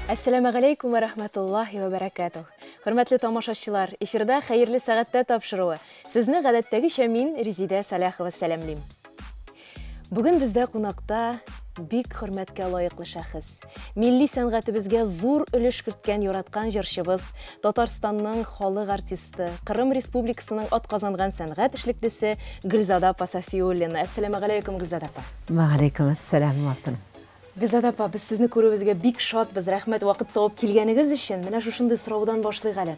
Әссәламәгаләйкүм вә рәхмәтуллаһи вә бәрәкәтүһ. Хөрмәтле тамашачылар, эфирда Хәерле сәгатьтә тапшыруы. Сезне гадәттәгечә мин, Резидә Сәлахова сәламлим. Бүген бездә кунакта бик хөрмәткә лаеклы шәхес. Милли сәнгатебезгә зур өлеш керткән яраткан җырчыбыз, Татарстанның халык артисты, Кырым Республикасының атказанган сәнгать эшлеклесе Гөлзада апа Сафиуллина. Әссәламәгаләйкүм, Гөлзада апа. Вәгаләйкүм әссәлам, алтыным. Гөлзада апа, без сезне күрүебезгә бик шатбыз. Рәхмәт вакыт табып килгәнегез өчен. Менә шушындый сораудан башлыйк әле.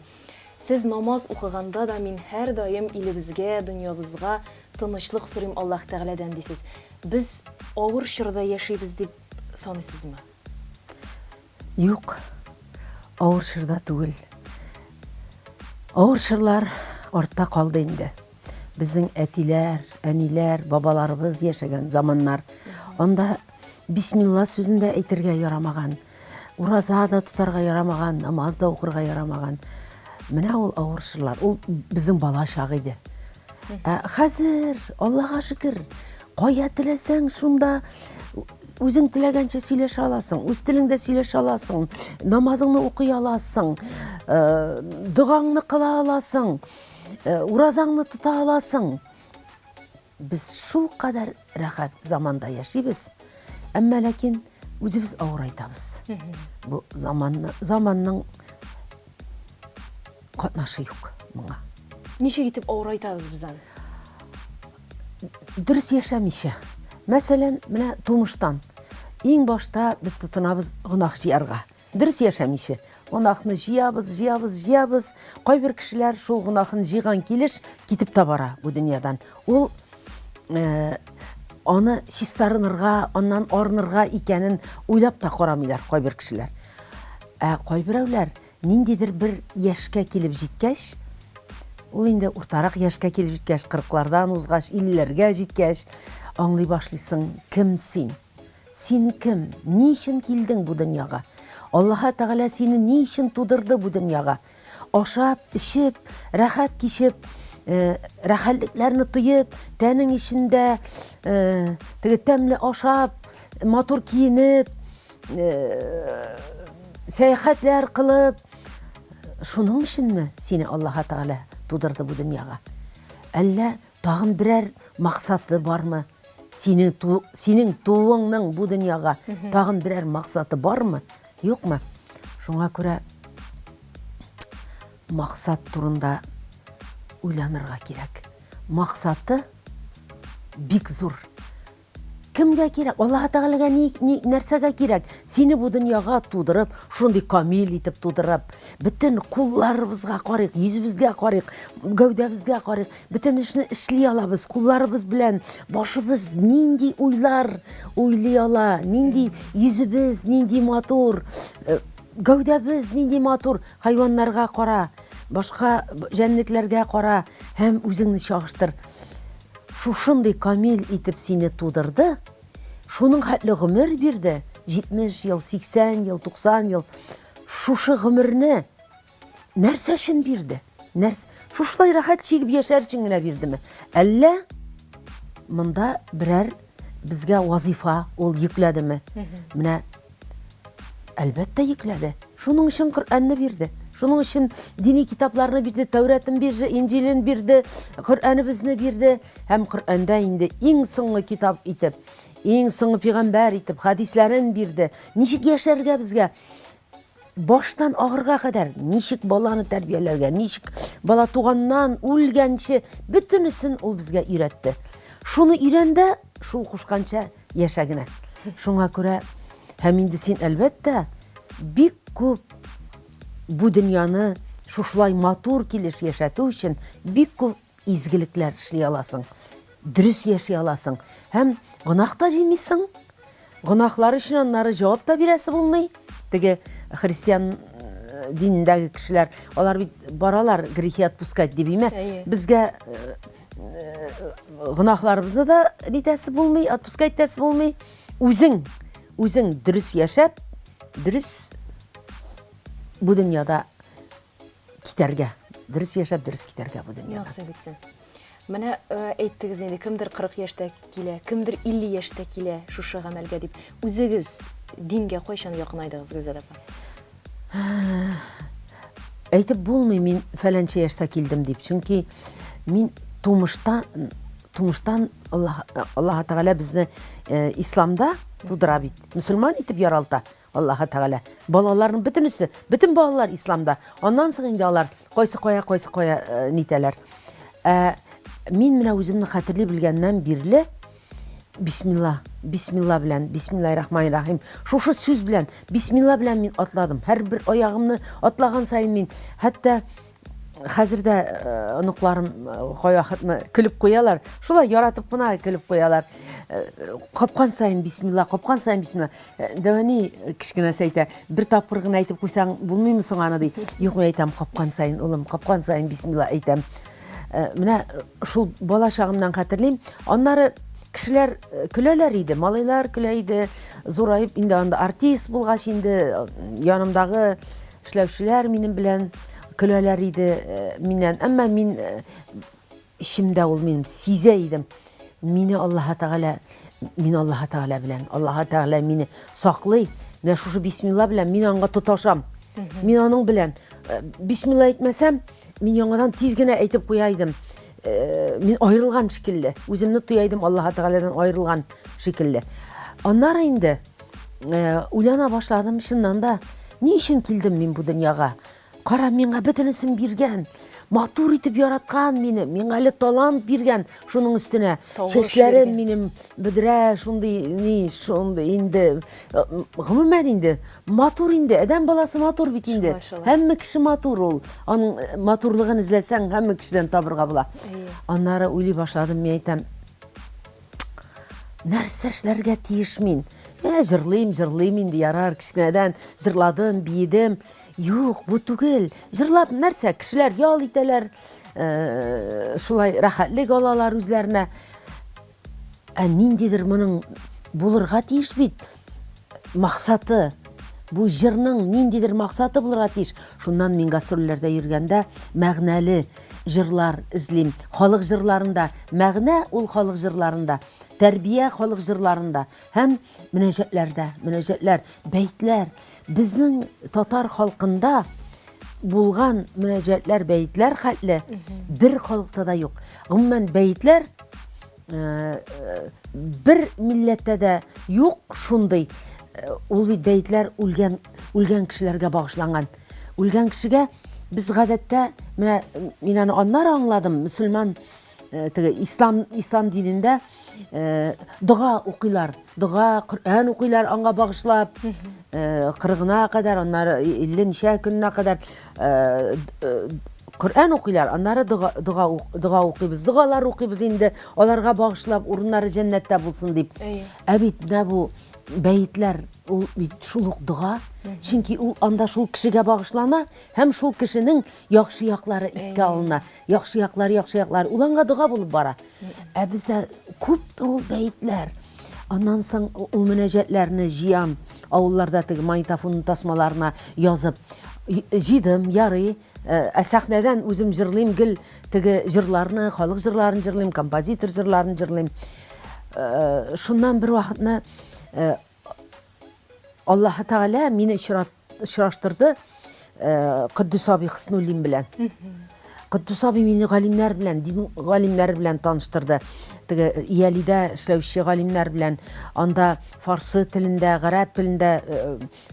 Сез намаз укыганда да мин һәрдаим илебезгә, дөньябызга тынычлык сорыйм Аллаһ Тәгаләдән дисез. Без авыр чорда яшибез дип саныйсызмы? Юк, авыр чорда түгел. Авыр чорлар артта калды инде. Безнең әтиләр, әниләр, бабаларыбыз яшәгән заманнар. Анда бисмилла сүзен дә әйтергә ярамаган. Ураза да тотарга ярамаган, намаз да укырга ярамаган. Менә ул авыр чорлар. Ул безнең бала чак иде. Ә хәзер, Аллага шөкер, кая теләсәң, шунда үзең теләгәнчә сөйләшә аласың, үз телеңдә сөйләшә аласың, намазыңны укый аласың, э, догаңны кыла аласың, э, уразаңны тота аласың. Без шул кадәр рәхәт заманда яшибез, әмма ләкин үзебез авырайтабыз. Бу заманны, заманның катнашы юк моңа. Ничек итеп авырайтабыз без аны? Дөрес яшәмичә. Мәсәлән, менә тумыштан. Иң башта без тотынабыз гөнаһ җыярга. Дөрес яшәмичә. Гөнаһны җыябыз, җыябыз, җыябыз. Кайбер кешеләр шул гөнаһын җыйган килеш китеп тә бара бу дөньядан. Ул э, аны чистарынырга, аннан арынырга икәнен уйлап та карамыйлар кайбер кешеләр. Ә кайберәүләр ниндидер бер яшькә килеп җиткәч, ул инде уртарак яшькә килеп җиткәч, кырыклардан узгач, иллеләргә җиткәч, аңлый башлыйсың, кем син? Син кем? Ни өчен килдең бу дөньяга? Аллаһы Тәгалә сине ни өчен тудырды бу дөньяга? Ашап, эчеп, рәхәт кичеп, э, рәхәтлекләрне тоеп, тәнең эчендә э, теге тәмле ашап, матур киенеп, э, сәяхәтләр кылып, шуның өченме сине Аллаһы Тәгалә тудырды бу дөньяга? Әллә тагын берәр максаты бармы? Синең, ту, синең тууыңның бу дөньяга тагын берәр максаты бармы? Юкмы? Шуңа күрә максат турында уйланырга кирәк. Максаты бик зур. Кемгә кирәк? Аллаһ Тәгаләгә ни, ни нәрсәгә кирәк? Сине бу дөньяга тудырып, шундый камил итеп тудырып, бөтен кулларыбызга карыйк, йөзебезгә карыйк, гәүдәбезгә карыйк, бөтен эшне эшли алабыз, кулларыбыз белән башыбыз нинди уйлар уйлый ала, нинди йөзебез нинди матур, э, гәүдәбез нинди матур, хайваннарга кара, башка җәнлекләргә кара һәм үзеңне чагыштыр. Шушындый камил итеп сине тудырды, шуның хәтле гомер бирде, 70 ел, 80 ел, 90 ел. Шушы гомерне нәрсә өчен бирде? Нәрс шушылай рәхәт чигеп яшәр өчен генә бирдеме? Әллә монда берәр безгә вазифа ул йөкләдеме? Менә Әлбәттә йөкләде. Шуның өчен Коръәнне бирде. Шуның өчен дини китапларны бирде, Тәүрәтен бирде, Инҗилен бирде, Коръәнебезне бирде. Һәм Коръәндә инде иң соңгы китап итеп, иң соңгы пәйгамбәр итеп хәдисләрен бирде. Ничек яшәргә безгә? Баштан ахырга кадәр ничек баланы тәрбияләргә, ничек бала туганнан үлгәнче бөтенесен ул безгә өйрәтте. Шуны өйрән дә, шул кушканча яшә генә. Шуңа күрә һәм инде син әлбәттә бик күп бу дөньяны шушылай матур килеш яшәтү өчен бик күп изгелекләр эшли аласың. Дөрес яши аласың. Һәм гөнаһ та җыймыйсың. Гөнаһлар өчен аннары җавап та бирәсе булмый. Теге христиан э, динендәге кешеләр, алар бит баралар грехи отпускать дип, име? Безгә э, гөнаһларыбызны да нитәсе булмый, отпускать итәсе булмый. Үзең, үзең дөрес яшәп, дөрес бу дөньяда китәргә. Дөрес яшәп, дөрес китәргә бу дөньяда. Насыйп итсен. Менә э, әйттегез инде, кемдер 40 яшьтә килә, кемдер 50 яшьтә килә шушы гамәлгә дип. Үзегез дингә кайчан якынайдыгыз, Гөлзада апа? Әйтеп булмый, мин фәләнчә яшьтә килдем дип. Чөнки мин тумыштан тумыштан Аллаһ Аллаһ Тәгалә безне э, исламда тудыра бит. Мөселман итеп яралта Аллаһ Тәгалә. Балаларның бөтенесе, бөтен балалар исламда. Аннан соң инде алар кайсы кая, кайсы кая э, нитәләр. Ә мин менә үземне хәтерли белгәннән бирле Бисмилла, бисмилла белән, бисмиллаһи рахмани рахим. Шушы сүз белән, бисмилла белән мин атладым. Һәрбер аягымны атлаган саен мин хәтта хәзер дә э, оныкларым э, кайвакытны көлеп куялар. Шулай яратып кына көлеп куялар. Э, капкан саен бисмилла, капкан саен бисмилла. Дәвәни кечкенәсе әйтә, бер тапкыр гына әйтеп куйсаң булмыймы соң аны ди. Юк, мин әйтәм, капкан саен, улым, капкан саен бисмилла әйтәм. Менә шул бала чагымнан хәтерлим. Аннары кешеләр э, көләләр иде, малайлар көлә иде. Зураеп инде анда артист булгач инде э, янымдагы эшләүчеләр минем белән көләләр иде э, миннән. Әмма мин эчемдә ул минем сизә идем. Мине Аллаһ Тәгалә, мин Аллаһ Тәгалә белән, Аллаһ Тәгалә мине саклый. Менә шушы бисмилла белән мин аңа тоташам. Мин аның белән бисмилла әйтмәсәм, Мин яңадан тиз генә әйтеп куя идем. Э, мин аерылган шикелле. Үземне тоя идем Аллаһ Тәгаләдән аерылган шикелле. Аннары инде э, уйлана башладым, чыннан да, ни өчен килдем мин бу дөньяга? Кара, миңа бөтенесен биргән, матур итеп яраткан мине, миңа әле талант биргән, шуның өстенә. Чәчләрем минем бөдрә, шундый, ни, шундый инде. Э, гомумән инде, Матур инде, адәм баласы матур бит инде. Һәммә кеше матур ул. Аның э, матурлыгын эзләсәң, һәммә кешедән табырга була. Аннары уйлый башладым, мин әйтәм, нәрсә эшләргә тиеш мин? Ә, җырлыйм, җырлыйм инде, ярар, кечкенәдән җырладым, биедем. Юк, бу түгел. Җырлап нәрсә, кешеләр ял итәләр, э, шулай рәхәтлек алалар үзләренә. Ә ниндидер моның булырга тиеш бит максаты. Бу җырның ниндидер максаты булырга тиеш. Шуннан мин гастрольләрдә йөргәндә мәгънәле җырлар эзлим. Халык җырларында мәгънә ул халык җырларында, тәрбия халык җырларында һәм мөнәҗәтләрдә, мөнәҗәтләр, бәйтләр. Безнең татар халкында булган мөнәҗәтләр, бәетләр хәтле бер халыкта да юк. Гомумән, бәетләр э, э, бер милләттә дә юк шундый. Э, ул бит бәетләр үлгән үлгән кешеләргә багышланган. Үлгән кешегә без гадәттә, менә мин аны аннары аңладым, мөселман теге ислам ислам динендә дога укыйлар. Дога, Коръән укыйлар аңа багышлап, кырыгына кадәр, аннары 50 ничә көненә кадәр Коръән укыйлар, аннары дога, дога, дога укыйбыз. Догалар укыйбыз инде, аларга багышлап, урыннары җәннәттә булсын дип. Ә бит менә бу бәетләр, ул бит шул ук дога. Чөнки ул анда шул кешегә багышлана һәм шул кешенең яхшы яклары искә алына. Яхшы яклар, яхшы яклар. Ул аңа дога булып бара. Ә бездә күп ул бәетләр. Аннан соң ул мөнәҗәтләрне җыям. Авылларда теге магнитофон тасмаларына язып җыйдым, ярый. Э, ә сәхнәдән үзем җырлыйм гел теге җырларны, халык җырларын җырлыйм, композитор җырларын җырлыйм. Э, шуннан бер вакытны э, Аллаһы Тәгалә мине очраштырды Котдус абый Хыснуллин белән. Котдус абый мине галимнәр белән, дин галимнәре белән таныштырды. Теге Иялидә эшләүче галимнәр белән, анда фарсы телендә, гарәп телендә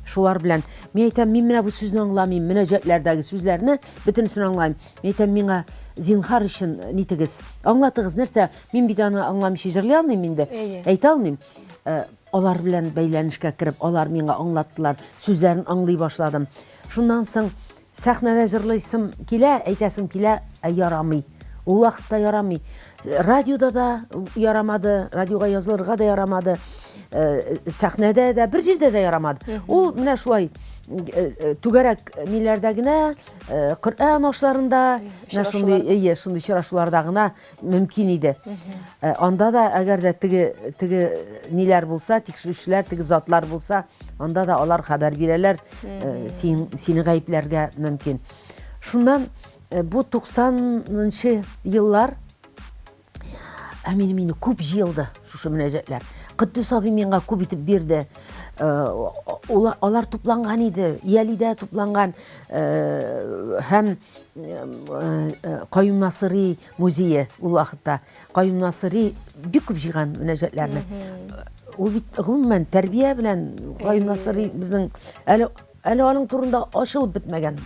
шулар белән. Мин әйтәм, мин менә бу сүзне аңламыйм, мөнәҗәтләрдәге сүзләрне бөтенесен аңламыйм. Мин әйтәм, миңа зинһар өчен нитегез, аңлатыгыз, нәрсә? Мин бит аны аңламыйча җырлый алмыйм инде. Әйтә алмыйм. Алар белән бәйләнешкә кереп, алар миңа аңлаттылар, сүзләрен аңлый башладым. Шуннан соң сәхнәдә җырлыйсым килә, әйтәсем килә, ә ярамый. Ул вакытта ярамый. Радиода да ярамады, радиога язылырга да ярамады, э, сәхнәдә дә, бер җирдә дә ярамады. Ул менә шулай э, э, түгәрәк ниләрдә генә, Коръән ашларында, менә шундый, әйе, шундый очрашуларда гына мөмкин иде. Э, анда да әгәр дә теге теге ниләр булса, тикшерүчеләр, теге затлар булса, анда да алар хәбәр бирәләр, э, син сине гаепләргә мөмкин. Шуннан э, бу 90 нчы еллар. Ә минем инде күп җыелды шушы мөнәҗәтләр. Котдус абый миңа күп итеп бирде. Алар тупланган иде, Ялидә тупланган һәм Каюм Насыри музее ул вакытта. Каюм Насыри бик күп җыйган мөнәҗәтләрне. Ул бит гомумән тәрбия белән Каюм Насыри безнең әле әле аның турында ачылып бетмәгән.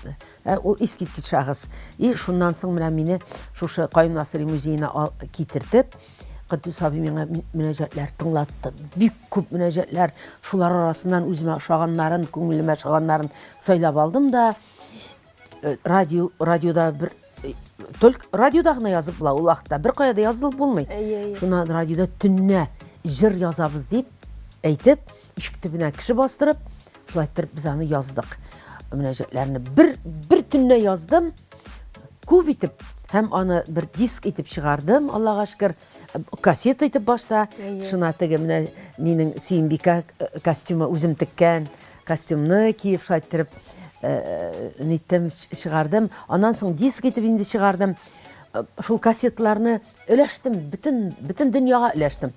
Ә, ул искиткеч шәхес. И шуннан соң менә мине шушы Каюм Насыри музеена китертеп, Котдус абый миңа мөнәҗәтләр тыңлатты. Бик күп мөнәҗәтләр, шулар арасыннан үземә ошаганнарын, күңелемә ошаганнарын сайлап алдым да, э, радио, радиода бер э, только радиода гына язып була ул вакытта, бер кая да язылып булмый. Шуннан радиода төнлә җыр язабыз дип әйтеп, ишек төбенә кеше бастырып, шулай иттереп без аны яздык. Мөнәҗәтләрне бер бер төнлә яздым. Күп итеп һәм аны бер диск итеп чыгардым, Аллага шөкер. Кассета итеп башта, тышына теге менә нинең Сөембикә э, костюмы үзем теккән костюмны киеп шулай иттереп э, ниттем, чыгардым. Аннан соң диск итеп инде чыгардым. Э, шул кассеталарны Өләштем, бөтен, бөтен дөньяга өләштем.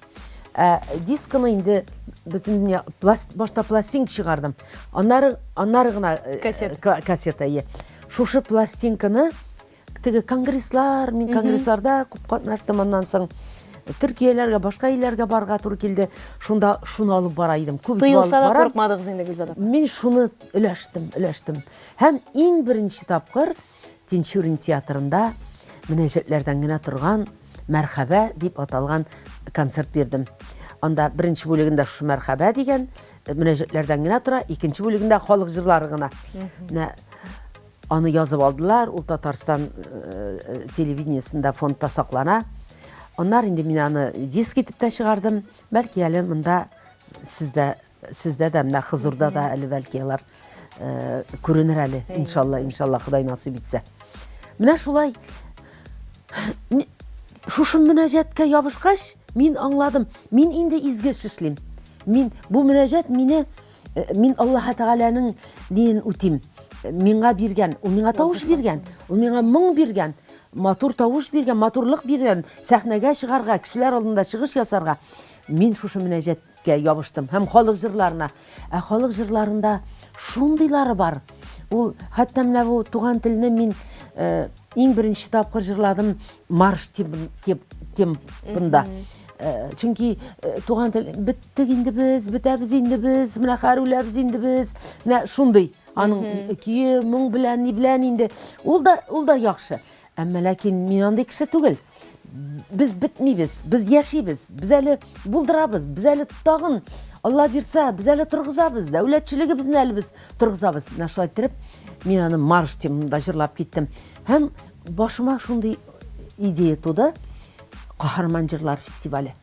Ә дисконы инде бөтен дөнья, пласт, башта пластинка чыгардым. Аннары, аннары гына э, кассета. Кассета, иә. Шушы пластинканы теге конгресслар, мин конгрессларда күп катнаштым, аннан соң Төркияләргә, башка илләргә барырга туры килде. Шунда шуны алып бара идем. Күп итеп Тыелса да курыкмадыгыз инде, Гөлзада. Мин шуны өләштем, өләштем. Һәм иң беренче тапкыр Тинчурин театрында мөнәҗәтләрдән генә торган Мәрхәбә дип аталган концерт бирдем. Анда беренче бүлегендә шушы Мәрхәбә дигән э, мөнәҗәтләрдән генә тора, икенче бүлегендә халык җырлары гына. Менә аны язып алдылар, ул Татарстан э, э, телевидениесендә фондта саклана. Аннары инде мин аны диск итеп тә чыгардым. Бәлки әле монда сездә Сездә дә, менә хозурда да әле бәлки алар э, күренер әле, иншалла, иншалла, Ходай насыйп итсә. Менә шулай шушы мөнәҗәткә ябышкач, мин аңладым, мин инде изге эш эшлим. Мин бу мөнәҗәт мине э, мин Аллаһ Тәгаләнең динен үтим. Миңа биргән, ул миңа тавыш биргән, ул миңа моң биргән, матур тавыш биргән, матурлык биргән, сәхнәгә чыгарга, кешеләр алдында чыгыш ясарга. Мин шушы мөнәҗәт Кә ябыштым һәм халык җырларына. Ә халык җырларында шундыйлары бар. Ул хәтта менә бу туган телне мин э, иң беренче тапкыр җырладым марш темпында. Э, чөнки э, туган тел беттек инде без, бетәбез инде без, менә хәр үләбез инде без. Менә шундый аның көе, моң белән, ни белән инде. Ул да ул да яхшы. Әмма ләкин мин андый кеше түгел. Без бетмибез, без яшибез, без әле булдырабыз, без әле тагын, Алла бирсә, без әле торгызабыз, дәүләтчелегебезне әле без торгызабыз. Менә шулай иттереп, мин аны марш темында җырлап киттем. Һәм башыма шундый идея туды, Каһарман җырлар фестивале.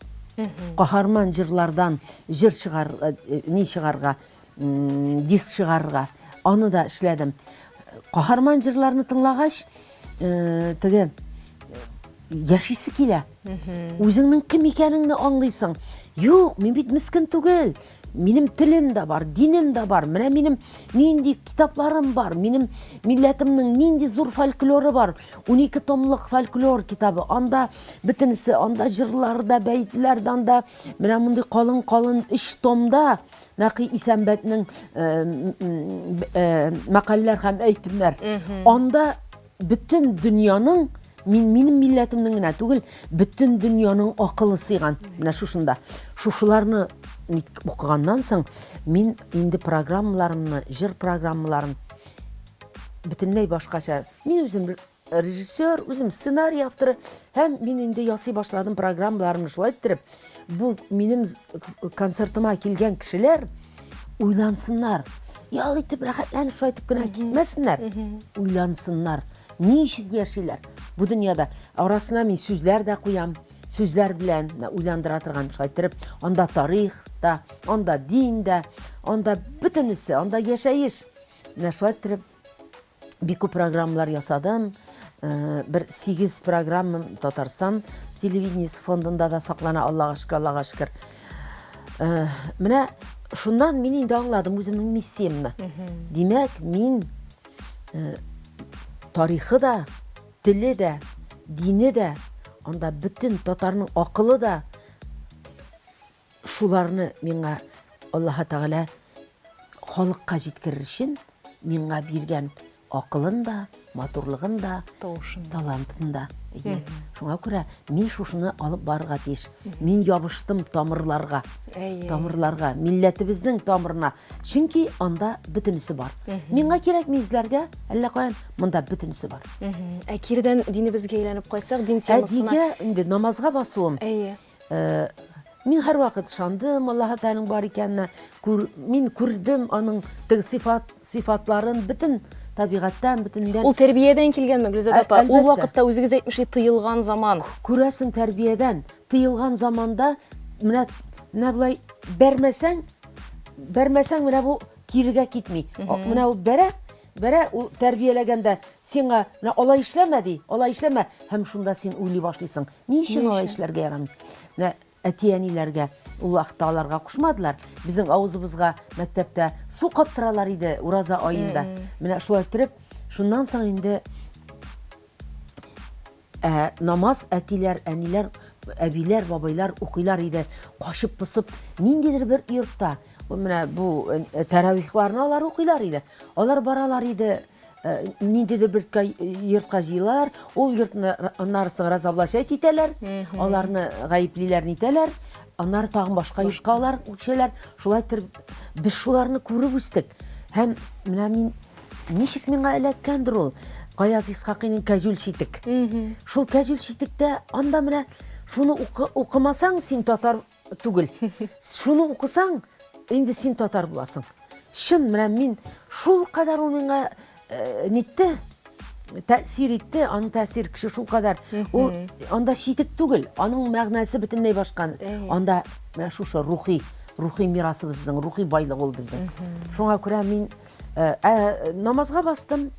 Каһарман җырлардан җыр чыгар, э, ни чыгарга, диск чыгарырга. Аны да эшләдем. Каһарман җырларны тыңлагач, э, теге яшисе килә. Үзеңнең кем икәнеңне аңлыйсың. Юк, мин бит мескен түгел. Минем телем дә бар, динем дә бар. Менә минем нинди китапларым бар, минем милләтемнең нинди зур фольклоры бар. 12 томлык фольклор китабы. Анда бөтенесе, анда җырлар да, бәетләр дә, анда менә мондый калын-калын 3 томда Нәкый Исәнбәтнең э, э, мәкальләр һәм әйтемнәр. Анда бөтен дөньяның мин минем милләтемнең генә түгел, бөтен дөньяның акылы сыйган. Менә шушында. Шушыларны укыганнан соң мин инде программаларымны, җыр программаларын бөтенләй башкача. Мин үзем режиссер, үзем сценарий авторы һәм мин инде ясый башладым программаларымны шулай иттереп. Бу минем концертыма килгән кешеләр уйлансыннар. Ял итеп, рәхәтләнеп шулай итеп кенә китмәсеннәр. Уйлансыннар. Ни өчен яшиләр бу дөньяда? Арасына мин сүзләр дә куям. Сүзләр белән уйландыра торган шулай иттереп, анда тарих та, анда дин дә, анда бөтенесе, анда яшәеш. Менә шулай иттереп Бик күп программалар ясадым. Э, бер 8 программа Татарстан телевидениесе фондында да саклана, Аллага шөкер, Аллага шөкер. Э, менә шуннан мин инде аңладым үземнең миссиямне. Димәк, мин э, тарихы да, теле дә, дине дә, Анда бөтен татарның акылы да шуларны миңа Аллаһы Тәгалә халыкка җиткерер өчен миңа биргән акылын да, матурлыгын да, тавышын, талантын да. Әйе. Шуңа күрә мин шушыны алып барырга тиеш. Мин ябыштым тамырларга. Тамырларга, милләтебезнең тамырына. Чөнки анда бөтенесе бар. Миңа кирәкми эзләргә, әллә каян, монда бөтенесе бар. Ә киредән динебезгә әйләнеп кайтсак, дин темасына. Ә дингә инде намазга басуым. Әйе. Э, мин һәрвакыт ышандым Аллаһы Тәгаләнең бар икәненә. Күр, мин күрдем аның теге сыйфат, сыйфатларын бөтен табигатьтән, бөтендән. Ул тәрбиядән килгәнме, Гөлзада апа? Ул вакытта үзегез әйтмешли тыелган заман. Күрәсең тәрбиядән. Тыелган заманда менә менә болай бәрмәсәң, бәрмәсәң менә бу кирегә китми. Менә ул бәрә, бәрә ул тәрбияләгәндә сиңа менә алай эшләмә ди, алай эшләмә һәм шунда син уйлый башлыйсың. Ни өчен алай эшләргә ярамый? Менә әти-әниләргә ул вакытта аларга кушмадылар. Безнең авызыбызга мәктәптә су каптыралар иде ураза аенда. Менә шулай иттереп, шуннан соң инде Ә намаз әтиләр, әниләр, әбиләр, бабайлар укыйлар иде. Качып-посып, ниндидер бер йортта. Менә бу э, тәравихларны алар укыйлар иде. Алар баралар иде э, ниндидер бер йортка җыелалар. Ул йортны аннары соң разоблачать итәләр. Аларны гаеплиләр, нитәләр. Аннары тагын башка йортка алар күчәләр. Шулай итеп без шуларны күреп үстек. Һәм менә мин Ничек миңа эләккәндер ул? Гаяз Исхакыйның Кәҗүл читек. Шул Кәҗүл читектә анда менә шуны укы, укымасаң, син татар түгел. Шуны укысаң, инде син татар буласың. Чын менә мин шул кадәр ул миңа э, нитте, тәэсир итте, аның тәэсир көче шул кадәр. Ул анда читек түгел, аның мәгънәсе бөтенләй башка. Анда менә шушы рухи, рухи мирасыбыз безнең, рухи байлык ул безнең. Шуңа күрә мин Ә, ә, намазга бастым.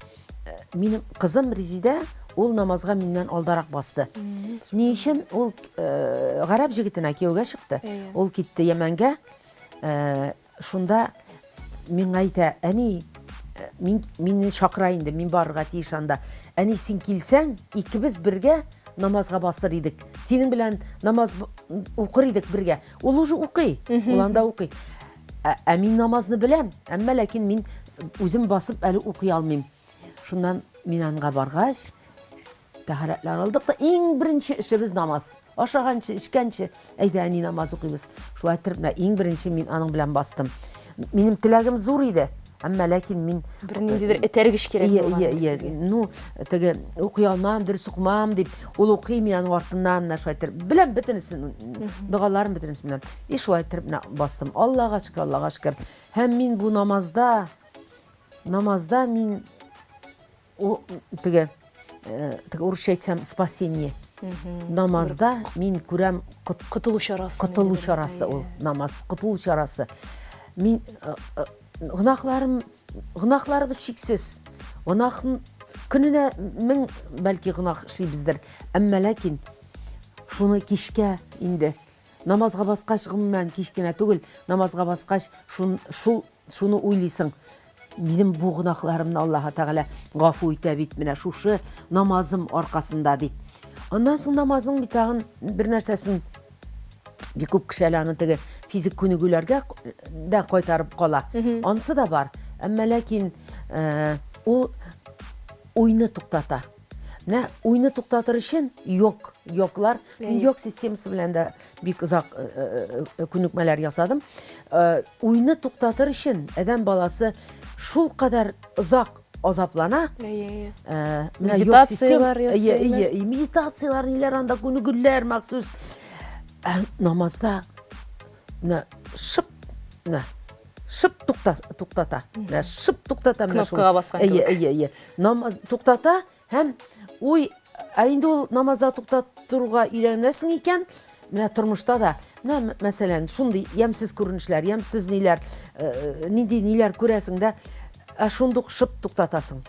Э, минем кызым Резидә ул намазга миннән алдарак басты. Ни өчен? Ул э, гарәп җегетенә кияүгә чыкты. Ул китте Йәмәнгә. Э, шунда миңа әйтә, әни, э, мин мине чакыра инде, мин барырга тиеш анда. Әни, син килсәң, икебез бергә намазга басыр идек. Синең белән намаз укыр идек бергә. Ул уже укый, ул анда укый. Ә, ә мин намазны беләм, әмма ләкин мин үзем басып әле укый алмыйм. Шуннан мин анга баргач, тәһарәтләр алдык та иң беренче эшебез намаз. Ашаганчы, эчкәнче, әйдә әни намаз укыйбыз. Шулай итеп, менә иң беренче мин аның белән бастым. Минем теләгем зур иде. Әмма ләкин мин бер ниндидер этәргеч кирәк булган. Ие, ие, ну, теге укый алмам, дөрес укымам дип, ул укый, мин аның артыннан менә шулай итеп беләм бөтенесен, догаларын бөтенесен беләм. И шулай итеп менә бастым. Аллага шөкер, Аллага шөкер. Һәм мин бу намазда, намазда мин Ул теге э, теге урысча әйтсәм спасение. Намазда мин күрәм котылу чарасы. Котылу чарасы ул намаз, котылу чарасы. Мин э, э, гөнаһларым гөнаһларыбыз чиксез. Гөнаһ көненә мең бәлки гөнаһ эшлибездер. Әмма ләкин шуны кичкә инде намазга баскач, гомумән кич кенә түгел, намазга баскач шун, шул Шуны уйлыйсың, минем бу гөнаһларымны Аллаһы Тәгалә гафу итә бит менә шушы намазым аркасында дип. Аннан соң намазның бит тагын бер нәрсәсен бик күп кеше әле аны теге физик күнегүләргә дә кайтарып кала. Анысы да бар. Әмма ләкин э, ул уйны туктата. Менә уйны туктатыр өчен йог, йоглар, мин йог системасы белән дә бик озак э, э, э, күнекмәләр ясадым. Уйны туктатыр өчен адәм баласы шул кадәр озак азаплана. Медитацияләр ясыйлар. Медитацияләр, ниләр анда күнегүләр махсус. Намазда менә шып менә шып тукта, туктата. Менә шып туктата менә шул. Кнопкага баскан кебек. Әйе, әйе, әйе. Намаз туктата һәм уй, ә инде ул намазда туктатырга өйрәнәсең икән, менә тормышта да, менә мәсәлән, шундый ямьсез күренешләр, ямьсез ниләр, э, э, нинди ниләр күрәсең дә, ә шундук шып туктатасың.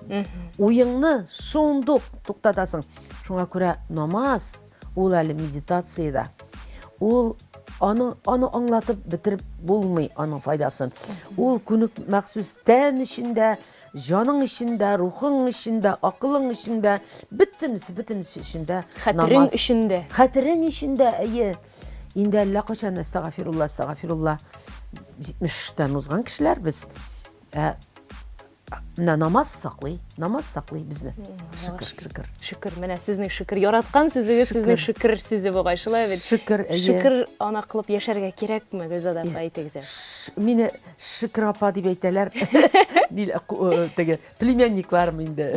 Уеңны шундук туктатасың. Шуңа күрә намаз ул әле медитация дә. Ул Аның аны аңлатып бетереп булмый аның файдасын. Ул күнек махсус тән эчендә, җаның эчендә, рухың эчендә, акылың эчендә, бөтенесе, бөтенесе эчендә. Хәтерең эчендә. Хәтерең эчендә, әйе. Инде әллә кайчан әстәгафирулла, әстәгафирулла 70-тән узган кешеләр без. Ә Менә намаз саклый, намаз саклый безне. Шөкер, шөкер. Шөкер, менә сезнең шөкер яраткан сүзегез сезнең шөкер сүзе бугай, шулай бит? Шөкер, әйе. Шөкер ана кылып яшәргә кирәкме, Гөлзада апа, әйтегез әле. Мине Шөкер апа дип әйтәләр. Э, теге племянникларым инде.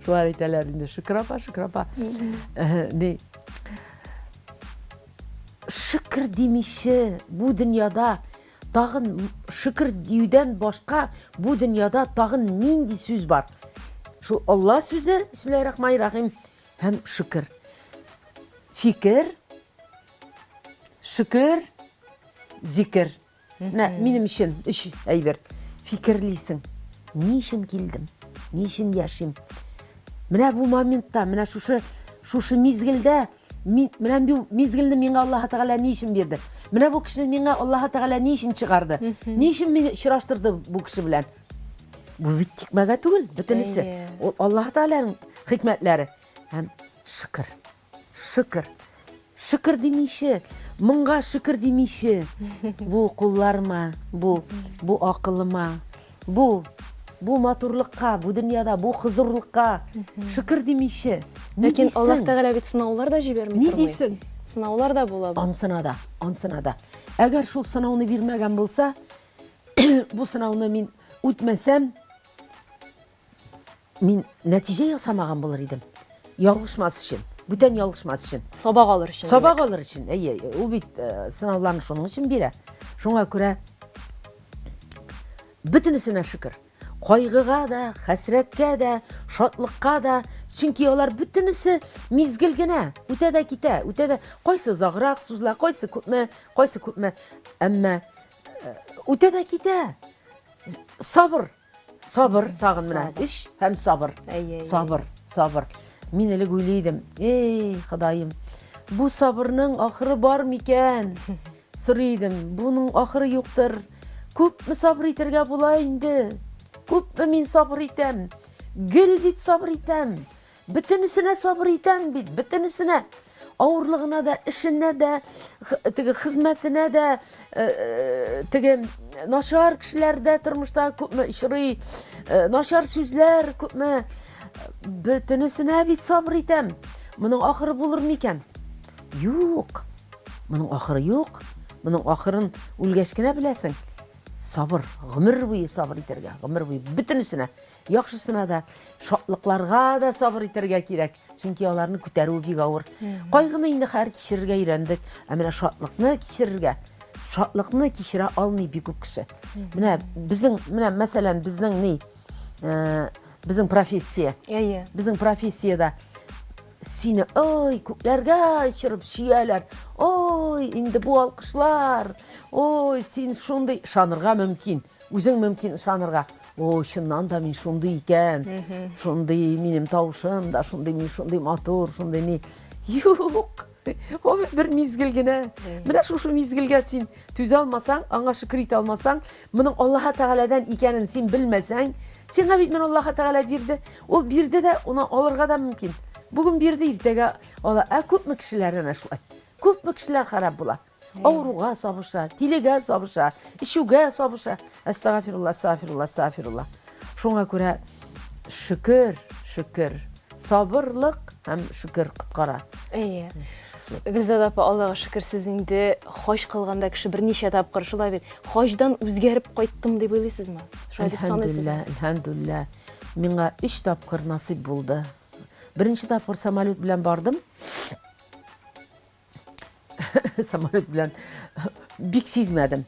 Шулар әйтәләр инде. Шөкер апа, шөкер апа. Э, ни? Шөкер димиче бу дөньяда Тагын шөкер диюдән башка бу дөньяда тагын нинди сүз бар? Шул Алла сүзе, бисмиллаһир-рахманир-рахим, һәм шөкер. Фикер, шөкер, зикер. Менә минем өчен өч әйбер. Фикерлисең. Ни өчен килдем? Ни өчен яшим? Менә бу моментта, менә шушы шушы мизгелдә Мин, менә бу мизгелне миңа Аллаһ Тәгалә ни өчен бирде? Менә бу кешене миңа Аллаһ Тәгалә ни өчен чыгарды? Ни өчен мине очраштырды бу кеше белән? Бу бит тикмәгә түгел, бөтенесе. Ул Аллаһ Тәгаләнең хикмәтләре. Һәм шөкер. Шөкер. Шөкер димиче, моңга шөкер димиче. Бу кулларыма, бу бу акылыма, Бу, бу матурлыкка, бу дөньяда, бу хозурлыкка шөкер димиче. Ләкин Аллаһ Тәгалә бит сынаулар да җибәрми тормый. Ни дисең? Сынаулар да була. Ансына да, ансына да. Әгәр шул сынауны бирмәгән булса, бу сынауны мин үтмәсәм, Мин нәтиҗә ясамаган булыр идем. Ялгышмас өчен. Бүтән ялгышмас өчен. Сабак алыр өчен. Сабак алыр өчен. Әйе, ул бит э, сынауларны шуның өчен бирә. Шуңа күрә бөтенесенә шөкер. Кайгыга да, хәсрәткә дә, шатлыкка да, чөнки алар бөтенесе мизгел генә, үтә дә китә, үтә дә. Кайсы озаграк сузыла, кайсы күпме, кайсы күпме. Әмма э, үтә дә китә. Сабыр. Сабыр тагын менә эш һәм сабыр. Сабыр, сабыр. Мин элек уйлый идем, эй, Ходаем, бу сабырның ахыры бар микән? Сорый идем, буның ахыры юктыр. Күпме сабыр итәргә була инде? Күпме мин сабыр итәм? Гел бит сабыр итәм. Бөтенесенә сабыр итәм бит, бөтенесенә. Авырлыгына да, эшенә дә, теге хезмәтенә дә, э, э, теге начар кешеләр дә тормышта күпме очрый, э, начар сүзләр күпме. Бөтенесенә бит сабыр итәм. Моның ахыры булыр микән? Юк. Моның ахыры юк. Моның ахырын үлгәч кенә беләсең. Сабыр, гомер буе сабыр итәргә, гомер буе бөтенесенә. Яхшысына да, шатлыкларга да сабыр итәргә кирәк, чөнки аларны күтәрү бик авыр. Кайгыны инде хәер кичерергә өйрәндек, ә менә шатлыкны кичерергә, шатлыкны кичерә алмый бик күп кеше. Менә безнең, менә мәсәлән, безнең ни, э, безнең профессия. Әйе. Безнең профессиядә сине ой, күкләргә очырып сөяләр. Ой, инде бу алкышлар. Ой, син шундый ышанырга мөмкин. Үзең мөмкин ышанырга. О, чыннан да мин шундый икән. Шундый минем тавышым да, шундый мин шундый матур, шундый ни. Юк. О, бер мизгел генә. Менә шушы мизгелгә син түзә алмасаң, аңа шөкер итә алмасаң, моның Аллаһ Тәгаләдән икәнен син белмәсәң, сиңа бит моны Аллаһ Тәгалә бирде. Ул бирде дә, аны алырга да мөмкин. Бүген бирде, иртәгә ала. Ә күпме кешеләр әнә шулай. Күпме кешеләр харап була. Авыруга сабыша, тилегә сабыша, эчүгә сабыша. Әстәгафирулла, әстәгафирулла, әстәгафирулла. Шуңа күрә шөкер, шөкер. Сабырлык һәм шөкер коткара. Әйе. Гөлзада апа, Аллага шөкер, сез инде хаҗ кылганда кеше берничә тапкыр шулай бит. Хаҗдан үзгәреп кайттым дип уйлыйсызмы? Шулай дип саныйсызмы? Әлхәмдүлилләһ, әлхәмдүлилләһ. Миңа өч тапкыр насыйп булды. Беренче тапкыр самолет белән бардым. Самолет белән бик сизмәдем.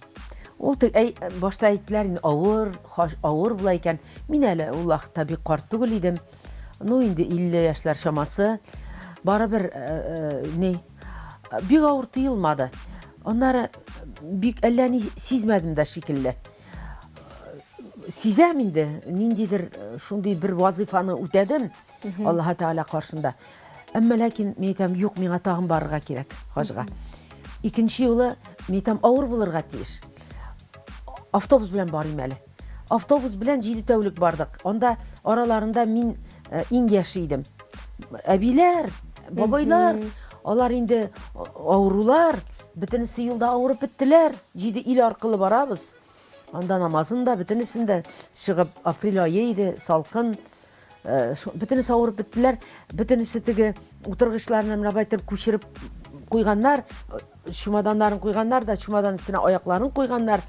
Ул әй, башта әйттеләр инде авыр, хаш, авыр була икән. Мин әле ул вакытта бик карт түгел идем. Ну инде 50 яшьләр чамасы. Барыбер э, э, ни бик авыр тоелмады. Аннары бик әллә ни сизмәдем дә шикелле. Сизәм инде, ниндидер э, шундый бер вазыйфаны үтәдем. Аллаһ Тәгалә каршында. Әмма ләкин мин әйтәм, юк, миңа тагын барырга кирәк хаҗга. Икенче юлы, мин әйтәм, авыр булырга тиеш. Автобус белән барыйм әле. Автобус белән 7 тәүлек бардык. Анда араларында мин э, иң яше идем. Әбиләр, бабайлар, алар инде авырулар, бөтенесе юлда авырып беттеләр. 7 ил аркылы барабыз. Анда намазын да, бөтенесен дә чыгып, апрель ае иде, салкын. Э, бөтенесе авырып беттеләр, бөтенесе теге утыргычларны менә болай итеп күчереп куйганнар, чемоданнарын куйганнар да, чемодан өстенә аякларын куйганнар.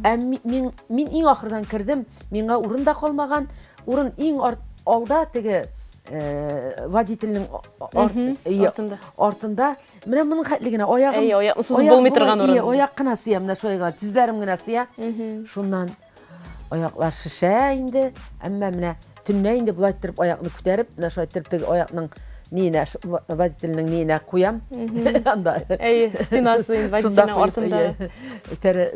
Ә мин, мин иң ахырдан кердем, миңа урын да калмаган. Урын иң арт, алда теге э, водительнең арт, артында. артында. Менә моның хәтле генә аягым. Әй, аякны сузып булмый торган урын. Аяк кына сыя, менә шулай гына, тезләрем генә сыя. Шуннан Аяклар шешә инде, әмма менә төнлә инде болай иттереп аякны күтәреп, менә шулай иттереп теге аякның ниенә, водительнең ниенә куям. Анда. Әйе, стенасы инде водительнең артында.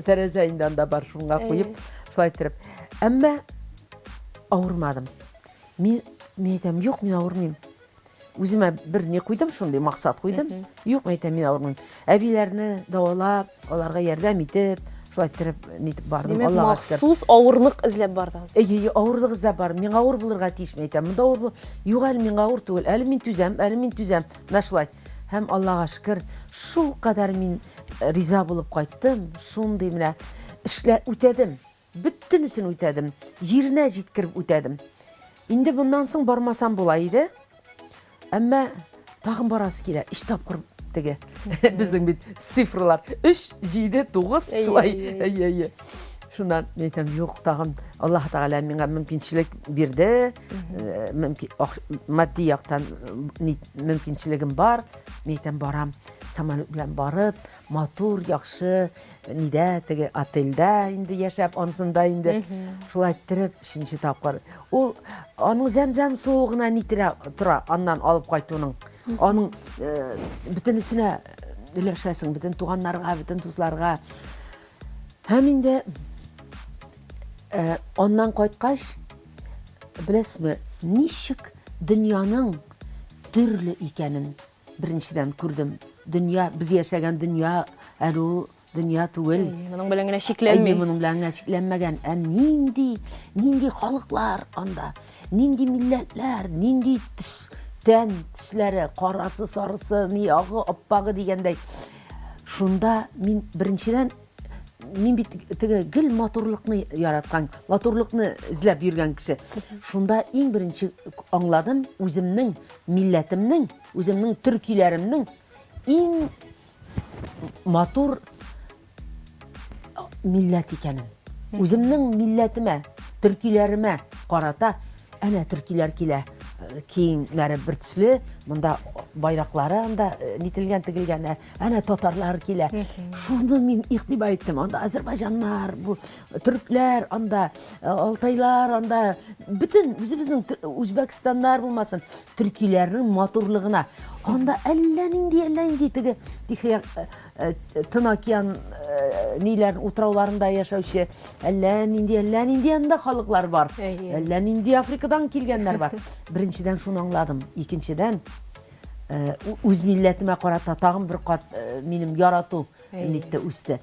Тәрәзә инде анда бар, шунга куеп, шулай иттереп. Әмма авырмадым. Мин, мин әйтәм, юк, мин авырмыйм. Үземә бер ни куйдым, шундый максат куйдым. Юк, әйтәм, мин авырмыйм. Әбиләрне дәвалап, аларга ярдәм итеп, шулай иттереп нитеп бардым. Димәк, Аллага шөкер. Махсус авырлык эзләп бардыгыз. Әйе, авырлык эзләп бардым. Миңа авыр булырга тиеш, мин әйтәм. Монда авыр бул. Юк, әле миңа авыр түгел. Әле мин түзәм, әле мин түзәм. Менә шулай. Һәм Аллага шөкер, шул кадәр мин риза булып кайттым. Шундый менә эшләр үтәдем. Бөтенесен үтәдем, җиренә җиткереп үтәдем. Инде моннан соң бармасам була иде. Әмма тагын барасы килә. Өч тапкыр теге. Безнең бит цифрлар 3, 7, 9 шулай. Әйе, әйе. Шуннан мин әйтәм, юк, тагын Аллаһ Тәгалә миңа мөмкинчелек бирде. Э, матди яктан мөмкинчелегем бар. Мин әйтәм, барам. Самолет белән барып, матур, яхшы нидә, теге отельдә инде яшәп, анысында инде шулай иттереп, өченче тапкыр. Ул аның зәмзәм суы гына нитерә тора, аннан алып кайтуның. Аның э, бөтенесенә өләшәсең, бөтен туганнарга, бөтен дусларга. Һәм инде э, аннан кайткач, беләсезме, ничек дөньяның төрле икәнен Беренчедән күрдем, дөнья, без яшәгән дөнья әле ул дөнья түгел. Моның белән генә чикләнми. Әйе, моның белән генә чикләнмәгән. Ә нинди, нинди халыклар анда, нинди милләтләр, нинди төс, тән төсләре, карасы, сарысы, ни агы, аппагы дигәндәй. Шунда мин беренчедән мин бит теге гел матурлыкны яраткан, матурлыкны эзләп йөргән кеше. Шунда иң беренче аңладым үземнең милләтемнең, үземнең төркиләремнең иң матур милләт икәнен. Үземнең милләтемә, төркиләремә карата әнә төркиләр килә. Э, киемнәре бер төсле, монда байраклары анда э, нителгән, тегелгән, ә, әнә татарлар килә. Шуны мин игътибар иттем. Анда азербайҗаннар, бу төркләр, анда э, алтайлар, анда бөтен үзебезнең үзбәкстаннар булмасын, төркиләрнең матурлыгына. Анда әллә нинди, әллә нинди теге Тихий э, э, Тын океан ниләр утрауларында яшәүче әллә нинди, әллә нинди анда халыклар бар. Әллә нинди Африкадан килгәннәр бар. Беренчедән шуны аңладым. Икенчедән, Э, үз милләтемә карата тагын бер кат э, минем ярату нитте үсте.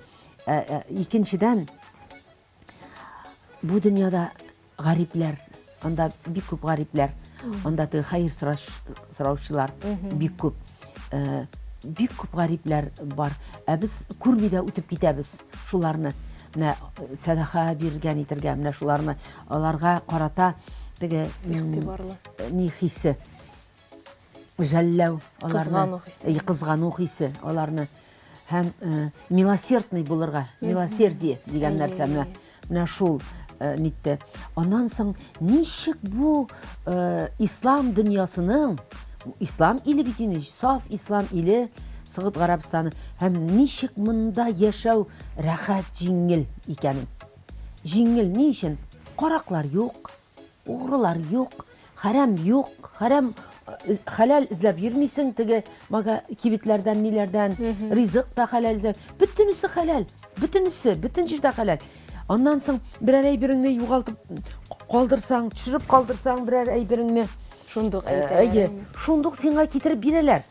Э, икенчедән, бу дөньяда гарипләр, анда бик күп гарипләр, анда теге хәер сораучылар бик күп. Бик күп гарипләр бар. Ә без күрми дә үтеп китәбез шуларны. Менә сәдака биргән итергә, менә шуларны аларга карата теге игътибарлы ни хисе жәлләү аларны кызгану хисе кызгану хисе аларны һәм э, милосердный булырга милосердие дигән нәрсә менә менә шул э, нитте аннан соң ничек бу э, ислам дөньясының ислам иле бит инде саф ислам иле Согуд Гарәбстаны һәм ничек монда яшәү рәхәт җиңел икәнен җиңел ни өчен караклар юк Угрылар юк, хәрам юк, хәрам э, хәләл эзләп йөрмисең теге мага кибетләрдән, ниләрдән, ризык та хәләл эзләп. Бөтенесе хәләл, бөтенесе, бөтен җирдә хәләл. Аннан соң берәр әйбереңне югалтып калдырсаң, төшереп калдырсаң берәр әйбереңне, шундук әйтәләр. Әйе, шундук сиңа китереп бирәләр.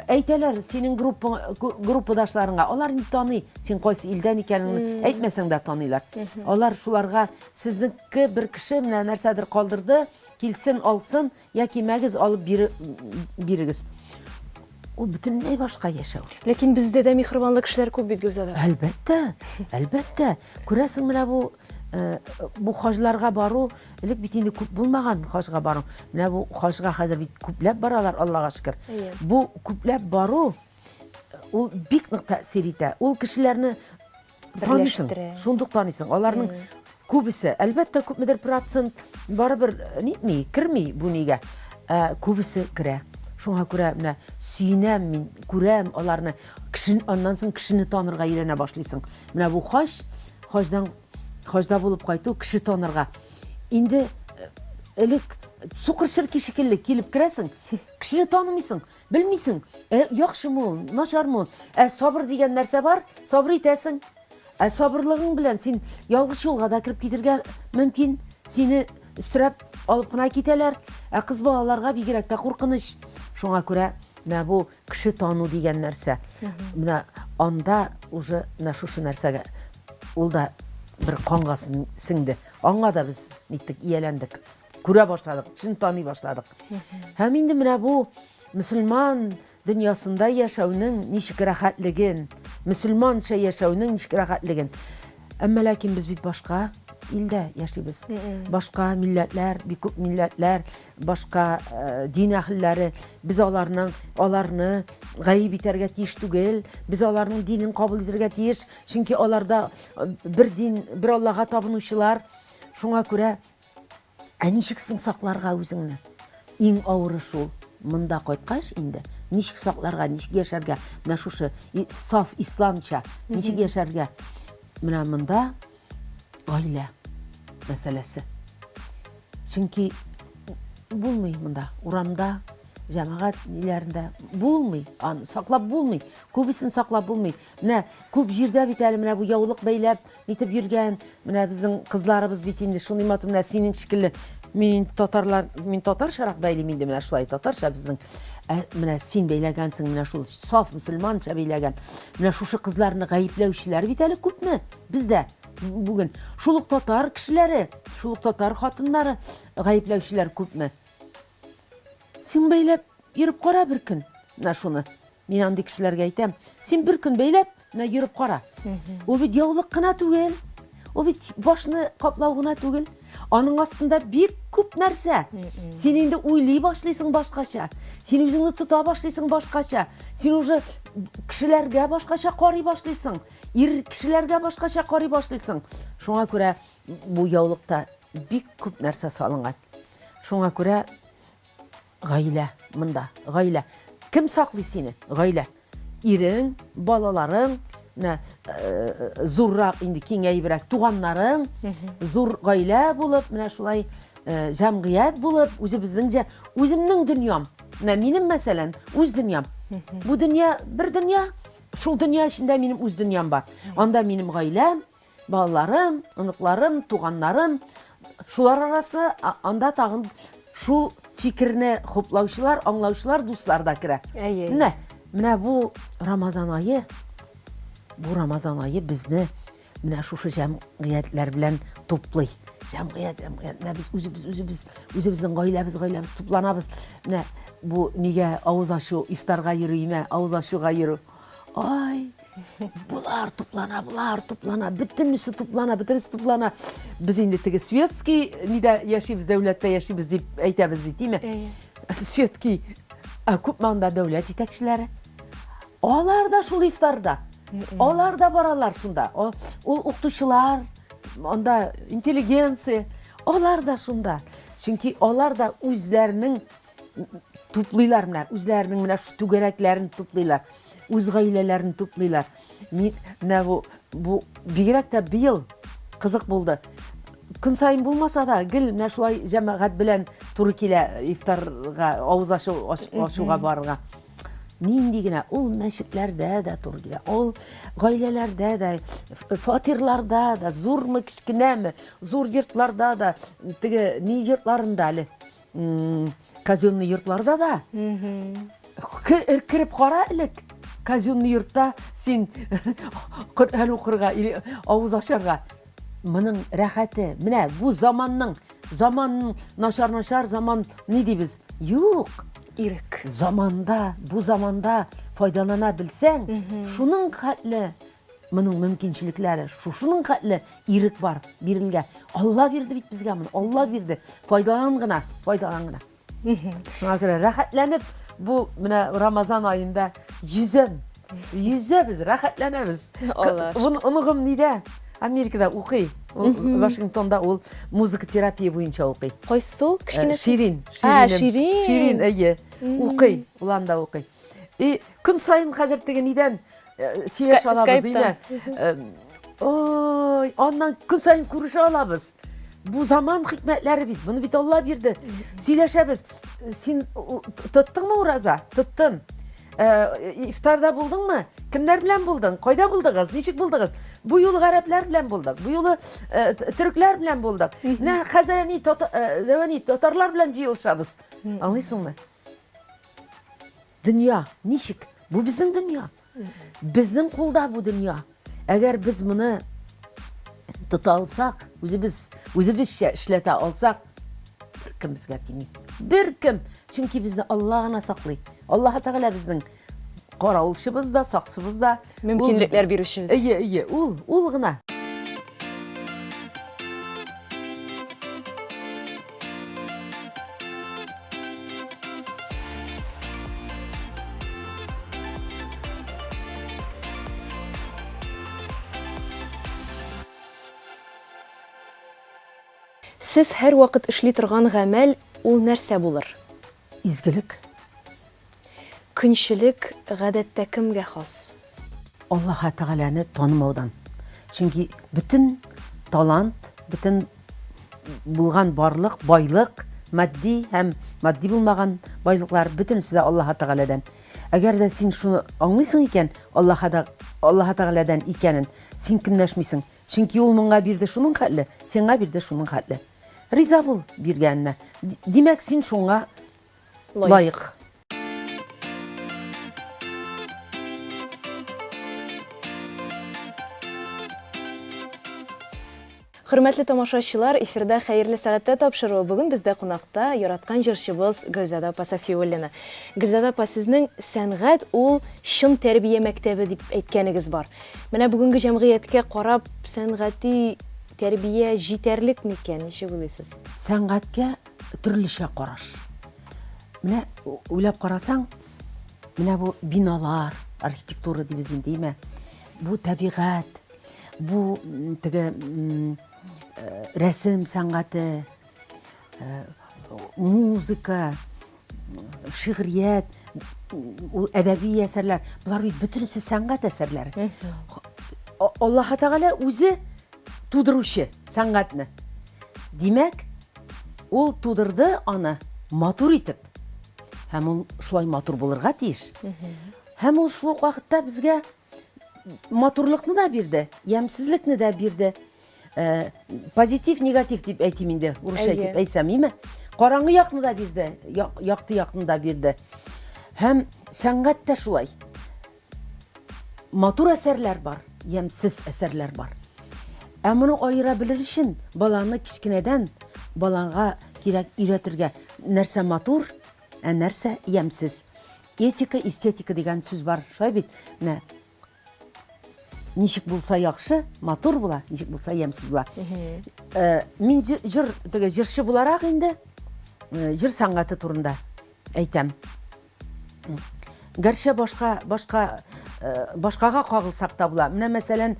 Әйтәләр синең группа группадашларыңа, алар инде таный, син кайсы илдән икәнеңне әйтмәсәң дә таныйлар. Алар шуларга сезнеке бер кеше менә нәрсәдер калдырды, килсен, алсын, яки мәгез алып бирегез. Ул бөтенләй башка яшәү. Ләкин бездә дә миһербанлы кешеләр күп бит, Гөлзада. Әлбәттә, әлбәттә. Күрәсең, менә бу э, бу хаҗларга бару, элек бит инде күп булмаган хаҗга бару. Менә бу хаҗга хәзер бит күпләп баралар, Аллага шөкер. Бу күпләп бару ул бик нык тәэсир итә. Ул кешеләрне таныйсың, шундук таныйсың. Аларның күбесе, әлбәттә, күпмедер процент барыбер э, нитми, керми бу нигә. Ә, күбесе керә. Шуңа күрә менә сөенәм мин, күрәм аларны. Кешен, аннан соң кешене танырга өйрәнә башлыйсың. Менә бу хаҗ, хаҗдан хаҗда булып кайту кеше танырга. Инде э, элек сукыр черки шикелле килеп керәсең, кешене танымыйсың. Белмисең, ә яхшымы ул, начармы ул. Ә сабыр дигән нәрсә бар, сабыр итәсең. Ә сабырлыгың белән син ялгыш юлга да кереп китергә мөмкин. Сине өстерәп алып кына китәләр. Ә кыз балаларга бигрәк тә куркыныч. Шуңа күрә менә бу кеше тану дигән нәрсә. Менә анда уже менә шушы нәрсәгә ул да бер канга сеңде. Аңа да без ниттек, ияләндек. Күрә башладык, чын таный башладык. Һәм инде менә бу мөселман дөньясында яшәүнең ничек рәхәтлеген, мөселманча яшәүнең ничек рәхәтлеген. Әмма ләкин без бит башка илдә яшибез. Башка милләтләр, бик күп милләтләр, башка э, дин әһелләре, без аларның аларны гаеп итәргә тиеш түгел, без аларның динен кабул итәргә тиеш, чөнки аларда э, бер дин, бер Аллага табынучылар. Шуңа күрә Ә ничек соң сакларга үзеңне? Иң авыры шул. Монда кайткач инде ничек сакларга, ничек яшәргә? Менә шушы саф исламча ничек яшәргә? Менә монда гаилә мәсьәләсе. Чөнки булмый монда урамда, җәмәгать ниләрендә булмый, аны саклап булмый. Күбесен саклап булмый. Менә күп җирдә бит әле менә бу яулык бәйләп нитеп йөргән, менә безнең кызларыбыз бит инде шундый матур, менә синең шикелле. Мин татарлар, мин татарчарак бәйлим инде менә шулай татарча безнең. Ә менә син бәйләгәнсең, менә шул саф мөселманча бәйләгән. Менә шушы кызларны гаепләүчеләр бит әле күпме бездә бүген. Шул ук татар кешеләре, шул ук татар хатыннары гаепләүчеләр күпме. Син бәйләп йөреп кара бер көн. Менә шуны. Мин андый кешеләргә әйтәм. Син бер көн бәйләп, менә йөреп кара. Ул бит яулык кына түгел. Ул бит башны каплау гына түгел. Аның астында бик күп нәрсә. Син инде уйлый башлыйсың башкача. Син үзеңне тота башлыйсың башкача. Син уже кешеләргә башкача карый башлыйсың. Ир кешеләргә башкача карый башлыйсың. Шуңа күрә бу яулыкта бик күп нәрсә салынган. Шуңа күрә гаилә монда, гаилә. Кем саклый сине? Гаилә. Ирең, балаларың, менә э, зуррак инде киңәебрәк туганнарың, зур гаилә булып, менә шулай э, җәмгыять булып, үзебезнең җә, үземнең дөньям. Менә минем мәсәлән, үз дөньям. Бу дөнья бер дөнья, шул дөнья эчендә минем үз дөньям бар. Анда минем гаиләм, Балаларым, оныкларым, туганнарым, шулар арасына анда тагын шул фикерне хуплаучылар, аңлаучылар, дуслар да керә. Әйе. Менә, менә бу Рамазан ае, бу Рамазан ае безне менә шушы җәмгыятьләр белән туплый. Җәмгыять, җәмгыять. Менә без үзебез, үзебез, үзебезнең гаиләбез, гаиләбез тупланабыз. Менә бу нигә авыз ачу, ифтарга йөрү, имә, авыз ачуга йөрү. Ай, болар туплана, болар туплана, бөтенесе туплана, бөтенесе туплана. Без инде теге светский нидә яшибез, дәүләттә яшибез дип әйтәбез бит, димә? Светский. Ә күпме анда дәүләт җитәкчеләре? Алар да шул ифтарда. Алар да баралар шунда. Ул укытучылар, анда интеллигенция, алар да шунда. Чөнки алар да үзләренең туплыйлар менә, үзләренең менә шу түгәрәкләрен туплыйлар, үз гаиләләрен туплыйлар. Мин менә бу, бу бигрәк тә быел кызык булды. Көн саен булмаса да, гел менә шулай җәмәгать белән туры килә ифтарга, авыз ачу, ачуга барырга. Нинди генә ул мәчетләрдә дә туры килә, ул гаиләләрдә дә, фатирларда да, зурмы, кечкенәме, зур йортларда да, теге ни йортларында әле, казенный йортларда да. Кереп кара элек казенный йортта син Коръән укырга или авыз ачарга. Моның рәхәте, менә бу заманның, заман начар-начар, заман ни дибез? Юк. Ирек. Заманда, бу заманда файдалана белсәң, шуның хәтле моның мөмкинчелекләре, шушының хәтле ирек бар бирелгән. Алла бирде бит безгә моны, Алла бирде. Файдалан гына, файдалан гына. Шуңа күрә рәхәтләнеп бу менә Рамазан аенда йөзәм. Йөзәбез, рәхәтләнәбез. Оныгым нидә? Америкада укый. Ул Вашингтонда ул музыка терапия буенча укый. Кайсы ул? Кечкенә? Ширин. А, Ширин. Ширин, әйе. Укый, ул анда укый. И көн саен хәзер теге нидән сөйләшә алабыз, име? Ой, аннан көн саен күрешә алабыз. Бу заман хикмәтләре бит, моны бит Алла бирде. Сөйләшәбез. Син тоттыңмы ураза? Тоттым. Ифтарда булдыңмы? Кемнәр белән булдың? Кайда булдыгыз? Ничек булдыгыз? Бу юлы гарәпләр белән булдык. Бу юлы төрекләр белән булдык. Менә хәзер әни, әни татарлар белән җыелышабыз. Аңлыйсыңмы? Дөнья ничек? Бу безнең дөнья. Безнең кулда бу дөнья. Әгәр без моны тота алсак, үзебез үзебезчә эшләтә алсак, беркем безгә тими. Беркем. Чөнки безне Алла гына саклый. Аллаһ Тәгалә безнең каравылчыбыз да, сакчыбыз да. Мөмкинлекләр бирүчебез. Әйе, әйе, ул, ул гына. Сез һәрвакыт эшли торган гамәл ул нәрсә булыр? Изгелек. Көнчелек гадәттә кемгә хас? Аллаһы Тәгаләне танымаудан. Чөнки бөтен талант, бөтен булган барлык, байлык, матди һәм матди булмаган байлыклар, бөтенесе дә Аллаһы Тәгаләдән. Әгәр дә син шуны аңлыйсың икән, Аллаһы Аллаһы Тәгаләдән икәнен, син көнләшмисең. Чөнки ул моңа бирде шуның хәтле, сиңа бирде шуның хәтле. Риза бул биргәненә. Димәк, син шуңа лаек. Хөрмәтле тамашачылар, эфирда Хәерле сәгатьтә тапшыруы. Бүген бездә кунакта яраткан җырчыбыз Гөлзада апа Сафиуллина. Гөлзада апа, сезнең сәнгать ул чын тәрбия мәктәбе дип әйткәнегез бар. Менә бүгенге җәмгыятькә карап, сәнгати тәрбия җитәрлек микән, ничек уйлыйсыз? Сәнгатькә төрлечә караш. Менә уйлап карасаң, менә бу биналар, архитектура дибез инде, димә. Бу табигать, бу теге рәсем сәнгате, музыка, шигърият, ул әдәби әсәрләр, болар бит бөтенесе сәнгать әсәрләре. Аллаһ Тәгалә үзе тудыручы сәнгатьне. Димәк, ул тудырды аны матур итеп. Һәм ул шулай матур булырга тиеш. Һәм ул шул ук вакытта безгә матурлыкны да бирде, ямьсезлекне дә бирде. Э, позитив, негатив дип әйтим инде, урысча әйтеп әйтсәм, име? Караңгы якны да бирде, якты якны да бирде. Һәм сәнгать тә шулай. Матур әсәрләр бар, ямьсез әсәрләр бар. Ә моны аера белер өчен баланы кечкенәдән балага кирәк өйрәтергә, нәрсә матур, ә нәрсә ямьсез. Этика, эстетика дигән сүз бар, шулай бит? Менә ничек булса яхшы, матур була, ничек булса ямьсез була. Э, мин җыр, теге җырчы буларак инде э, җыр сәнгате турында әйтәм. Гәрчә башка башка э, башкага кагылсак та була. Менә мәсәлән,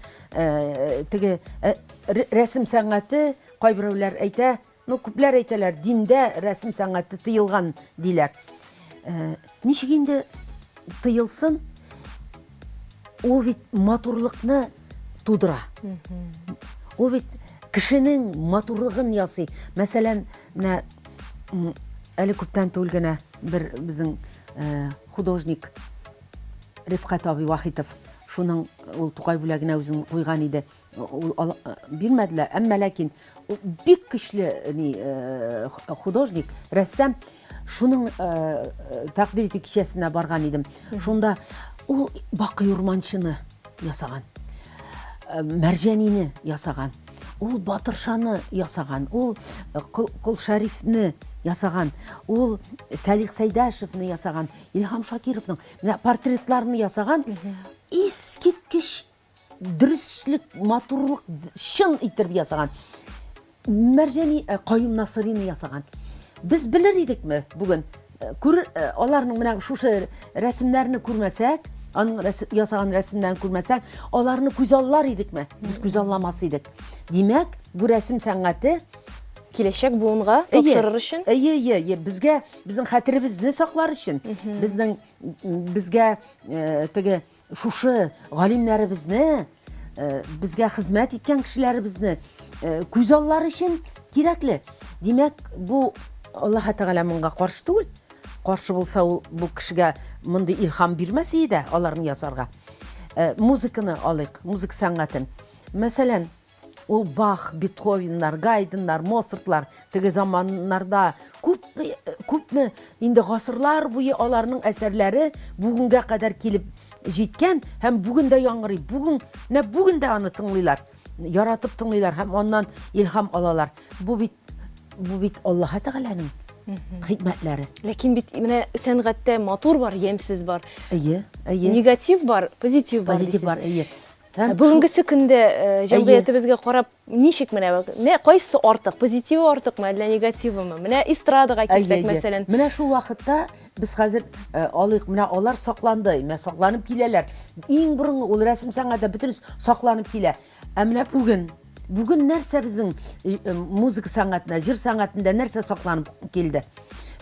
теге рәсем сәнгате кайберәүләр әйтә, Ну, күпләр әйтәләр, диндә рәсем сәнгате тыелган, диләр. Э, ничек инде тыелсын? Ул бит матурлыкны тудыра. Ул бит кешенең матурлыгын ясый. Мәсәлән, менә әле күптән түгел генә бер безнең э, художник Рифкать абый Вахитов шуның ул Тукай бүләгенә үзен куйган иде. Ул бирмәделәр, әмма ләкин ул бик көчле ни художник, рәссам. Шуның тәкъдир итү кичәсенә барган идем. Шунда ул Бакый Урманчыны ясаган. Мәрҗәнине ясаган. Ул Батыршаны ясаган, ул Кол Шәрифне ясаган, ул Сәлих Сәйдәшевне ясаган, Илһам Шакировның менә портретларны ясаган. Искиткеч дөреслек, матурлык чын итеп ясаган. Мәрҗани Каюм Насырины ясаган. Без белер идекме бүген? Күр, аларның менә шушы рәсемнәрне күрмәсәк, аның ясаган рәсемнәрен күрмәсәк, аларны күзаллар идекме? Без күзалламас идек. Димәк, бу рәсем сәнгате киләчәк буынга тапшырыр өчен. Әйе, әйе, әйе, безгә безнең хәтеребезне саклар өчен, безнең безгә теге Шушы галимнәребезне, безгә хезмәт иткән кешеләребезне күз аллар өчен кирәкле. Димәк, бу Аллаһ Тәгалә моңа каршы түгел. Каршы булса, ул бу кешегә мондый илһам бирмәс иде дә аларны ясарга. Музыканы алыйк, музыка сәнгатен. Мәсәлән, Ул Бах, Бетховеннар, Гайденнар, Моцартлар теге заманнарда күпме, күпме инде гасырлар буе аларның әсәрләре бүгенгә кадәр килеп җиткән һәм бүген дә яңгырый. Бүген, менә бүген дә аны тыңлыйлар. Яратып тыңлыйлар һәм аннан илһам алалар. Бу бит бу бит Аллаһ Тәгаләнең хикмәтләре. Ләкин бит менә сәнгатьтә матур бар, ямьсез бар. Әйе, әйе. Негатив бар, позитив бар. Позитив бар, әйе. Һәм бүгенгесе көндә җәмгыятебезгә карап ничек менә менә кайсы артык, позитивы артыкмы, әллә негативымы? Менә эстрадага килсәк, мәсәлән. Менә шул вакытта без хәзер алыйк, менә алар сакланды, менә сакланып киләләр. Иң борынгы ул рәсем сәнгате бөтенесе сакланып килә. Ә менә бүген, бүген нәрсә безнең музыка сәнгатендә, җыр сәнгатендә нәрсә сакланып килде?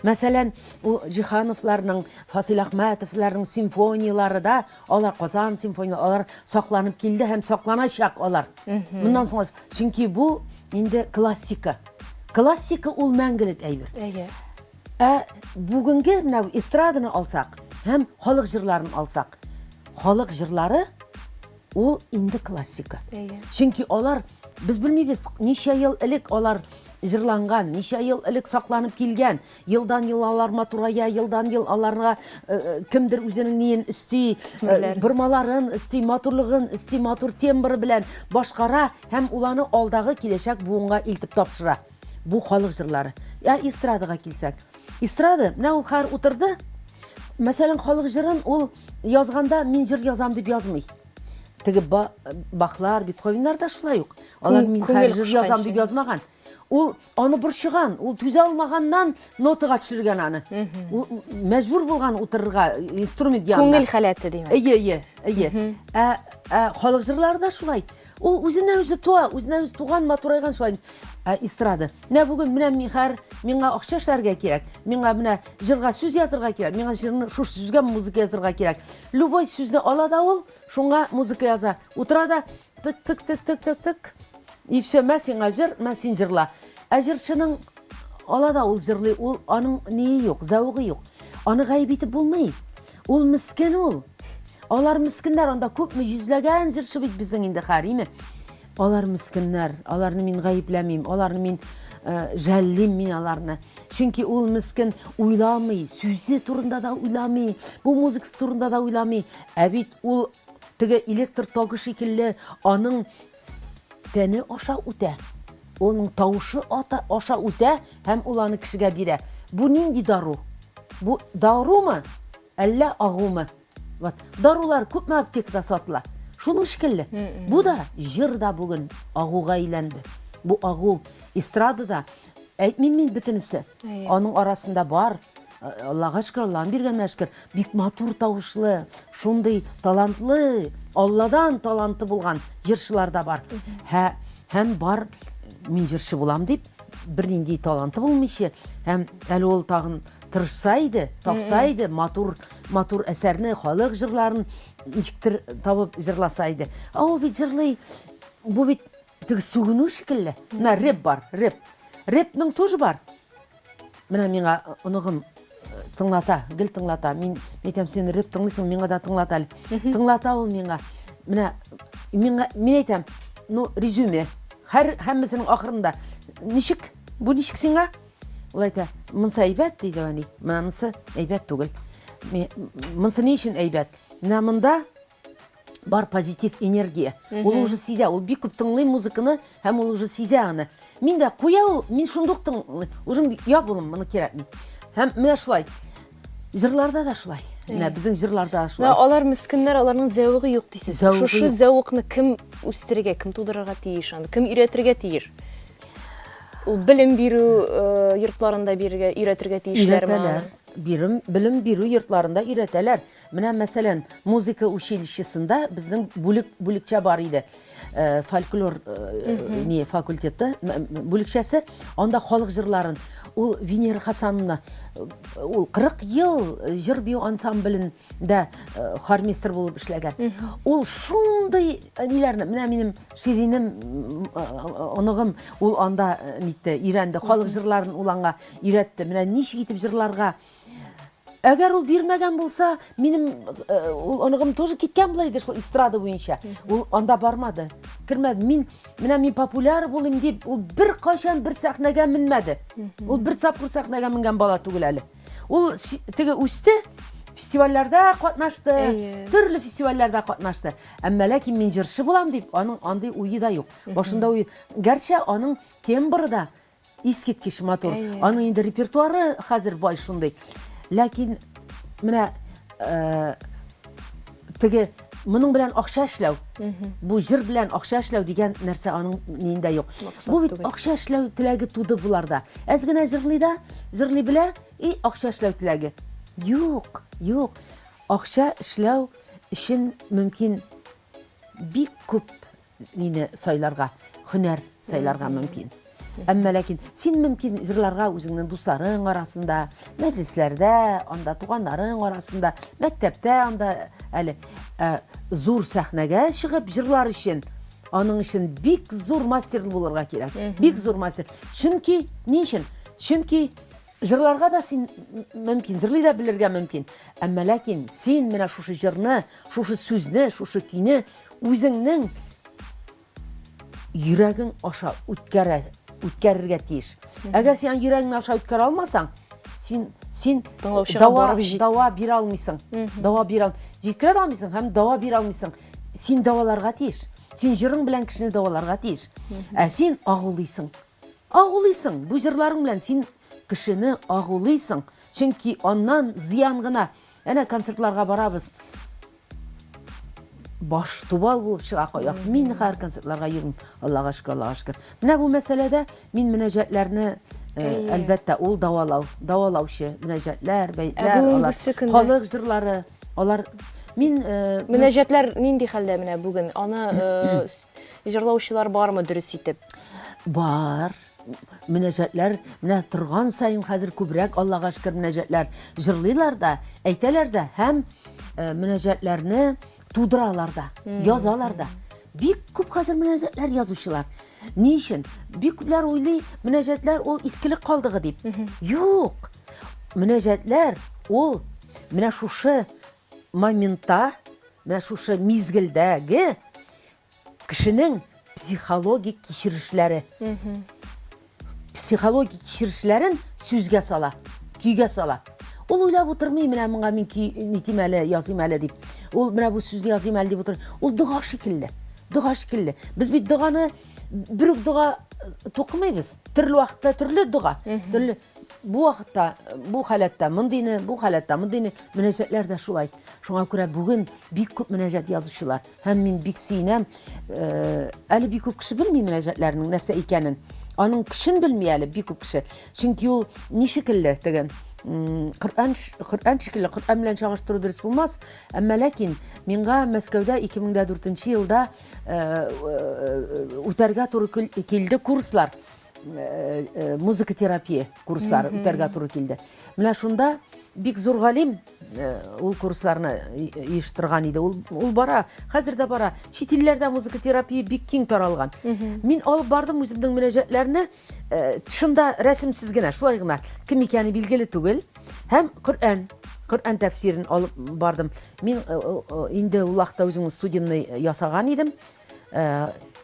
Мәсәлән, ул Җиһановларның, Фасил Әхмәтовларның симфонияләре да Алар Казан симфония, алар сакланып килде һәм сакланачак алар. Моннан соң чөнки бу инде классика. Классика ул мәңгелек әйбер. Әйе. Ә бүгенге менә эстраданы алсак һәм халык җырларын алсак, халык җырлары ул инде классика. Әйе. Чөнки алар без белмибез ничә ел элек алар җырланган, ничә ел элек сакланып килгән. Елдан-ел алар матурая, елдан-ел аларга кемдер үзенең ниен өсти, бормаларын өсти, матурлыгын өсти, матур тембры белән башкара һәм ул аны алдагы киләчәк буынга илтеп тапшыра. Бу халык җырлары. Ә эстрадага килсәк. Эстрада, менә ул хәер утырды. Мәсәлән, халык җырын ул язганда мин җыр язам дип язмый. Теге Бахлар, Бетховеннар да шулай ук. Алар мин хәер җыр язам дип язмаган. Ул аны борчыган, ул түзә алмаганнан нотага төшергән аны. Ул мәҗбүр булган утырырга инструмент янына. Күңел халәте димәк. Әйе, әйе, әйе. Ә, ә халык җырлары да шулай. Ул үзеннән үзе туа, үзеннән үзе туган, матурайган шулай. Ә эстрада. Менә бүген менә мин хәр миңа акча эшләргә кирәк. Миңа менә җырга сүз язырга кирәк. Миңа җырны шушы сүзгә музыка язырга кирәк. Любой сүзне ала да ул, шуңа музыка яза. Утыра да тык тык тык тык тык тык. И все, мә сиңа җыр, мә син җырла. Ә җырчының ала да ул җырлый, ул аның ние юк, зәвыгы юк. Аны гаеп итеп булмый. Ул мескен ул. Алар мескеннәр, анда күпме йөзләгән җырчы бит безнең инде хәр, име? Алар мескеннәр, аларны мин гаепләмим, аларны мин э, жәллим мин аларны. Чөнки ул мескен уйламый, сүзе турында да уйламый, бу музыкасы турында да уйламый. Ә бит ул теге электр тогы шикелле аның тәне аша үтә. Оның тавышы ата, аша үтә һәм ул аны кешегә бирә. Бу нинди дару? Бу дарумы, әллә агумы? Вот. Дарулар күпме аптекада сатыла. Шуның шикелле. Бу да җыр да бүген агуга әйләнде. Бу агу эстрадада әйтмим мин бөтенесе. Аның арасында бар. Аллага шөкер, Аллаһның биргәненә шөкер. Бик матур тавышлы, шундый талантлы, Алладан таланты булган җырчылар да бар. Һә, һәм бар мин җырчы булам дип, бернинди таланты булмыйча, һәм әле ул тагын тырышса иде, тапса иде, матур матур әсәрне, халык җырларын ничектер табып җырласа иде. Ә ул бит җырлый, бу бит теге сүгенү шикелле. Менә рэп бар, рэп. Рэпның тоже бар. Менә миңа оныгым тыңлата, гел тыңлата. Мин әйтәм, син рэп тыңлыйсың, миңа да тыңлат әле. Тыңлата ул миңа. Менә миңа мин әйтәм, ну, резюме. Һәр һәммәсенең ахырында. Ничек? Бу ничек сиңа? Ул әйтә, монысы әйбәт, ди әни, менә монысы әйбәт түгел. Монысы ни өчен әйбәт? Менә монда бар позитив энергия. Ул уже сизә, ул бик күп тыңлый музыканы һәм ул уже сизә аны. Мин дә куя ул, мин шундук тыңлый, уже як улым, моны кирәкми. Һәм менә шулай. Җырларда да шулай. Менә безнең җырларда шулай. Менә алар мескеннәр, аларның зәвыгы юк дисез. Шушы зәвыкны кем үстерергә, кем тудырырга тиеш аны? Кем өйрәтергә тиеш? Ул белем бирү э, йортларында бирергә, өйрәтергә тиешләрме? Өйрәтәләр. Бирем, белем бирү йортларында өйрәтәләр. Менә мәсәлән, музыка училищесында безнең бүлек бүлекчә бар иде. Э, фольклор э, не факультеты бүлекчәсе анда халык җырларын ул Венера Хасановна э, ул 40 ел җыр бию ансамблендә хормистр булып эшләгән. Ул шундый ниләрне менә минем Ширинем оныгым ул анда нитте өйрәнде халык җырларын ул аңа өйрәтте. Менә ничек итеп җырларга. Әгәр ул бирмәгән булса, минем э, ул оныгым тоже киткән булыр иде шул эстрада буенча. Ул анда бармады. Кермәде. Мин менә мин популяр булыйм дип, ул бер кайчан бер сәхнәгә менмәде. Ул бер тапкыр сәхнәгә менгән бала түгел әле. Ул теге үсте, фестивальләрдә катнашты, төрле фестивальләрдә катнашты. Әмма ләкин мин җырчы булам дип, аның андый уе да юк. Башында уе, гәрчә аның тембры да Искиткеч матур. Аның инде репертуары хәзер бай шундый. Ләкин менә э, теге моның белән акча эшләү, бу җыр белән акча эшләү дигән нәрсә аның ниендә юк. Бу бит акча эшләү теләге туды буларда. Әз генә җырлый да, җырлый белә, и акча эшләү теләге. Юк, юк. Акча эшләү өчен мөмкин бик күп Мине сайларга, һөнәр сайларга мөмкин. Әмма ләкин син мөмкин җырларга үзеңнең дусларың арасында, мәҗлесләрдә, анда туганнарың арасында, мәктәптә анда әле ә, зур сәхнәгә чыгып җырлар өчен аның өчен бик зур мастер булырга кирәк. Бик зур мастер. Чөнки ни өчен? Чөнки җырларга да син мөмкин, җырлый да белергә мөмкин. Әмма ләкин син менә шушы җырны, шушы сүзне, шушы көйне Үзеңнең йөрәгең аша үткәрә, үткәрергә тиеш. Әгәр син йөрәгеңне аша үткәрә алмасаң, син син тыңлаучыга барып җит. Дава бирә алмыйсың. Дава бирә ал. Җиткерә дә алмыйсың һәм дава бирә алмыйсың. Син дәваларга тиеш. Син җырың белән кешене дәваларга тиеш. Ә син агулыйсың. Агулыйсың. Бу җырларың белән син кешене агулыйсың. Чөнки аннан зыян гына. Әнә концертларга барабыз. Баш тубал булып чыга каяк. Мин һәр концертларга йөрим. Аллага шөкер, Аллага шөкер. Менә бу мәсьәләдә мин мөнәҗәтләрне э, әлбәттә, ул дәвалау, дәвалаучы мөнәҗәтләр, бәетләр, алар халык җырлары, алар мин э, мөнәҗәтләр нинди хәлдә менә бүген? Аны э, җырлаучылар бармы дөрес итеп? Бар. Мөнәҗәтләр менә торган саен хәзер күбрәк, Аллага шөкер, мөнәҗәтләр җырлыйлар да, әйтәләр дә һәм э, мөнәҗәтләрне тудыралар да, язалар да. Бик күп хәзер мөнәҗәтләр язучылар. Ни өчен? Бик күпләр уйлый, мөнәҗәтләр ул искелек калдыгы дип. Юк. Мөнәҗәтләр ул менә шушы моментта, менә шушы мизгелдәге Кешенең психологик кичерешләре. Психологик кичерешләрен сүзгә сала, көйгә сала. Ул уйлап утырмый, менә моңа мин көй нитим әле, языйм әле дип. Ул менә бу сүзне языйм әле дип утыр. Ул дога шикелле. Дога шикелле. Без бит доганы бер үк дога э, тукымыйбыз. Төрле вакытта төрле дога. Төрле бу вакытта, бу халәттә мондыйны, бу халәттә мондыйны. Мөнәҗәтләр дә шулай. Шуңа күрә бүген бик күп мөнәҗәт язучылар. Һәм мин бик сөенәм. Э, әле бик күп кеше белми мөнәҗәтләрнең нәрсә икәнен. Аның көчен белми әле бик күп кеше. Чөнки ул ни шикелле теге Коръән Коръән шикелле, Коръән белән чагыштыру дөрес булмас. Әмма ләкин миңа Мәскәүдә 2004 елда э, э, үтәргә туры килде курслар. Музыка терапия курслары үтәргә туры килде. Менә шунда бик зур галим ул курсларны оештырган иде. Ул, ул бара, хәзер дә бара. Чит илләрдә музыка терапия бик киң таралган. Мин алып бардым үземнең мөнәҗәтләрне, шунда рәсемсез генә, шулай гына, кем икәне билгеле түгел. Һәм Коръән, Коръән тәфсирен алып бардым. Мин инде ул вакытта үземнең студиямне ясаган идем.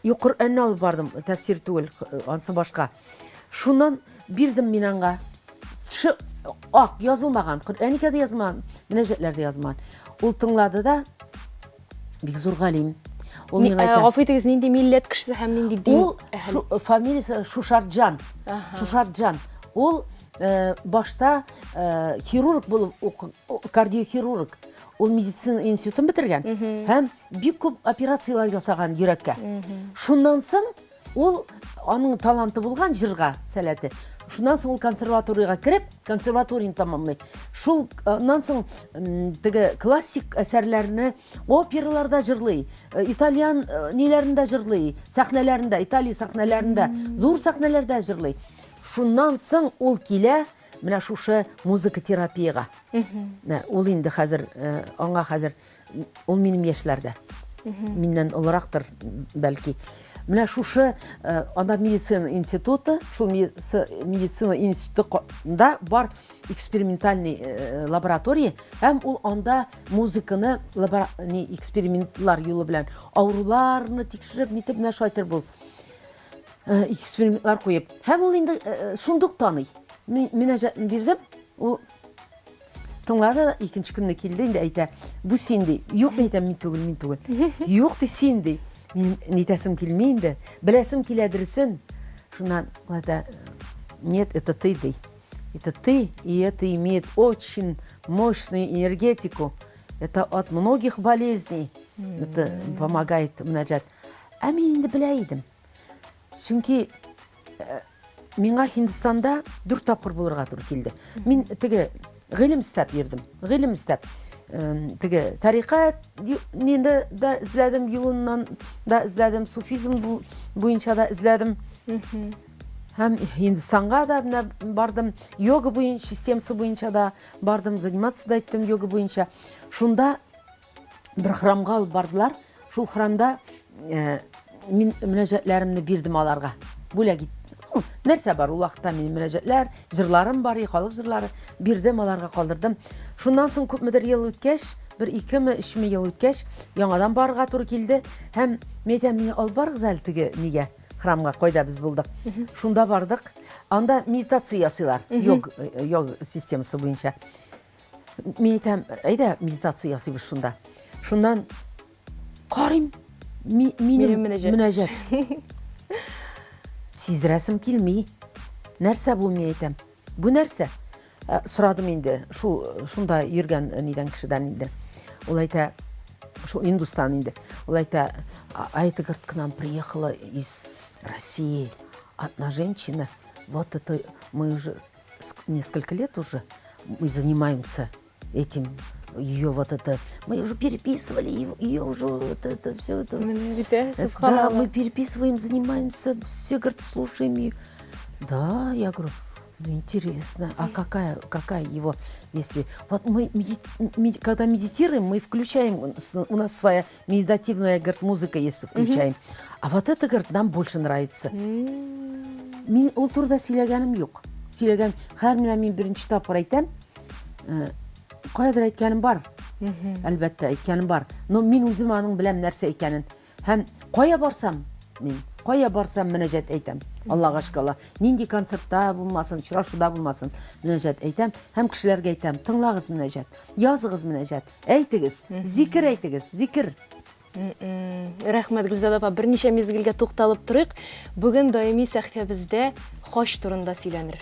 Юк, Коръәнне алып бардым, тәфсир түгел, ансы башка. Шуннан бирдем мин аңа. Төше ак, язылмаган, Коръәникә дә язылмаган, мөнәҗәтләр дә язылмаган. Ул тыңлады да, бик зур галим. Ул миңа әйтә. Гафу итегез, нинди милләт кешесе һәм нинди дин Ул фамилиясе Шушарджан. Шушарджан. Ул э, башта э, хирург булып кардиохирург. Ул медицина институтын бетергән һәм бик күп операцияләр ясаган йөрәккә. Шуннан соң ул аның таланты булган җырга сәләте. Шуннан соң ул консерваториягә кереп, консерваторияне тәмамлый. Шул аннан соң теге классик әсәрләрне операларда җырлый, э, итальян э, ниләрендә җырлый, сәхнәләрендә, Италия сәхнәләрендә, зур сәхнәләрдә җырлый. Шуннан соң ул килә менә шушы музыка терапиягә. Менә ул инде хәзер э, аңа хәзер Ул минем яшьләрдә. Миннән олырактыр, бәлки. Менә шушы э, анда медицина институты, шул медицина институтында бар экспериментальный э, лаборатория, һәм ул анда музыканы не, экспериментлар юлы белән авыруларны тикшереп, нитеп менә шулай итеп бул э, экспериментлар куеп. Һәм ул инде шундук таный. Мин мөнәҗәтне бирдем, ул Тыңлады да, икенче көнне килде инде әйтә, бу син ди. Юк, мин әйтәм, мин түгел, мин түгел. Юк ди, син ди. Мин нитәсем килми инде. Беләсем килә дөресен. Шуннан ул әйтә, нет, это ты ди. Это ты, и это имеет очень мощную энергетику. Это от многих болезней. Это помогает мөнәҗәт. Ә мин инде белә идем. Чөнки э, миңа Һиндстанда дүрт тапкыр булырга туры килде. Мин теге гыйлем эстәп йөрдем. Гыйлем эстәп. Теге тарикать нинде дә эзләдем, юлыннан да эзләдем, суфизм буенча да эзләдем. Һәм Һиндстанга да менә бардым, йога буенча, системасы буенча да бардым, заниматься да иттем йога буенча. Шунда бер храмга алып бардылар. Шул храмда э, мин мөнәҗәтләремне бирдем аларга. Бүләк ит. Ну, нәрсә бар ул вакытта минем мөнәҗәтләр, җырларым бар, халык җырлары бирдем аларга калдырдым. Шуннан соң күпмедер ел үткәч, бер икеме, өчме ел үткәч, яңадан барырга туры килде һәм мин әйтәм, мине алып барыгыз әле теге нигә, храмга, кайда без булдык. Шунда бардык. Анда медитация ясыйлар, йог, э, йог системасы буенча. Мин әйтәм, әйдә медитация ясыйбыз шунда. Шуннан карыйм, минем мөнәҗәт. Сиздерәсем килми. Нәрсә бу, мин әйтәм. Бу нәрсә? Э, сорадым инде, шул шунда йөргән э, нидән кешедән инде. Ул әйтә, шул Индустан инде. Ул әйтә, а это, говорит, к нам приехала из России одна женщина. Вот это мы уже несколько лет уже мы занимаемся этим ее вот это, мы уже переписывали, ее уже вот это все это. Да, мы переписываем, занимаемся, все, говорит, слушаем ее. Да, я говорю, ну интересно, а какая, какая его действие? Вот мы, когда медитируем, мы включаем, у нас своя медитативная, говорит, музыка есть, включаем. А вот это, говорит, нам больше нравится. Мин ул турыда сөйләгәнем юк. Сөйләгән, хәер менә мин беренче тапкыр әйтәм. Э, каядыр әйткәнем бар. Әлбәттә, әйткәнем бар. Но мин үзем аның беләм нәрсә икәнен. Һәм кая барсам, мин кая барсам мөнәҗәт әйтәм. Аллага шөкер Алла. Нинди концертта булмасын, очрашуда булмасын, мөнәҗәт әйтәм һәм кешеләргә әйтәм, тыңлагыз мөнәҗәт, языгыз мөнәҗәт, әйтегез, зикер әйтегез, зикер. Рәхмәт, Гөлзада апа. Берничә мизгелгә тукталып торыйк. Бүген даими сәхифәбездә хаҗ турында сөйләнер.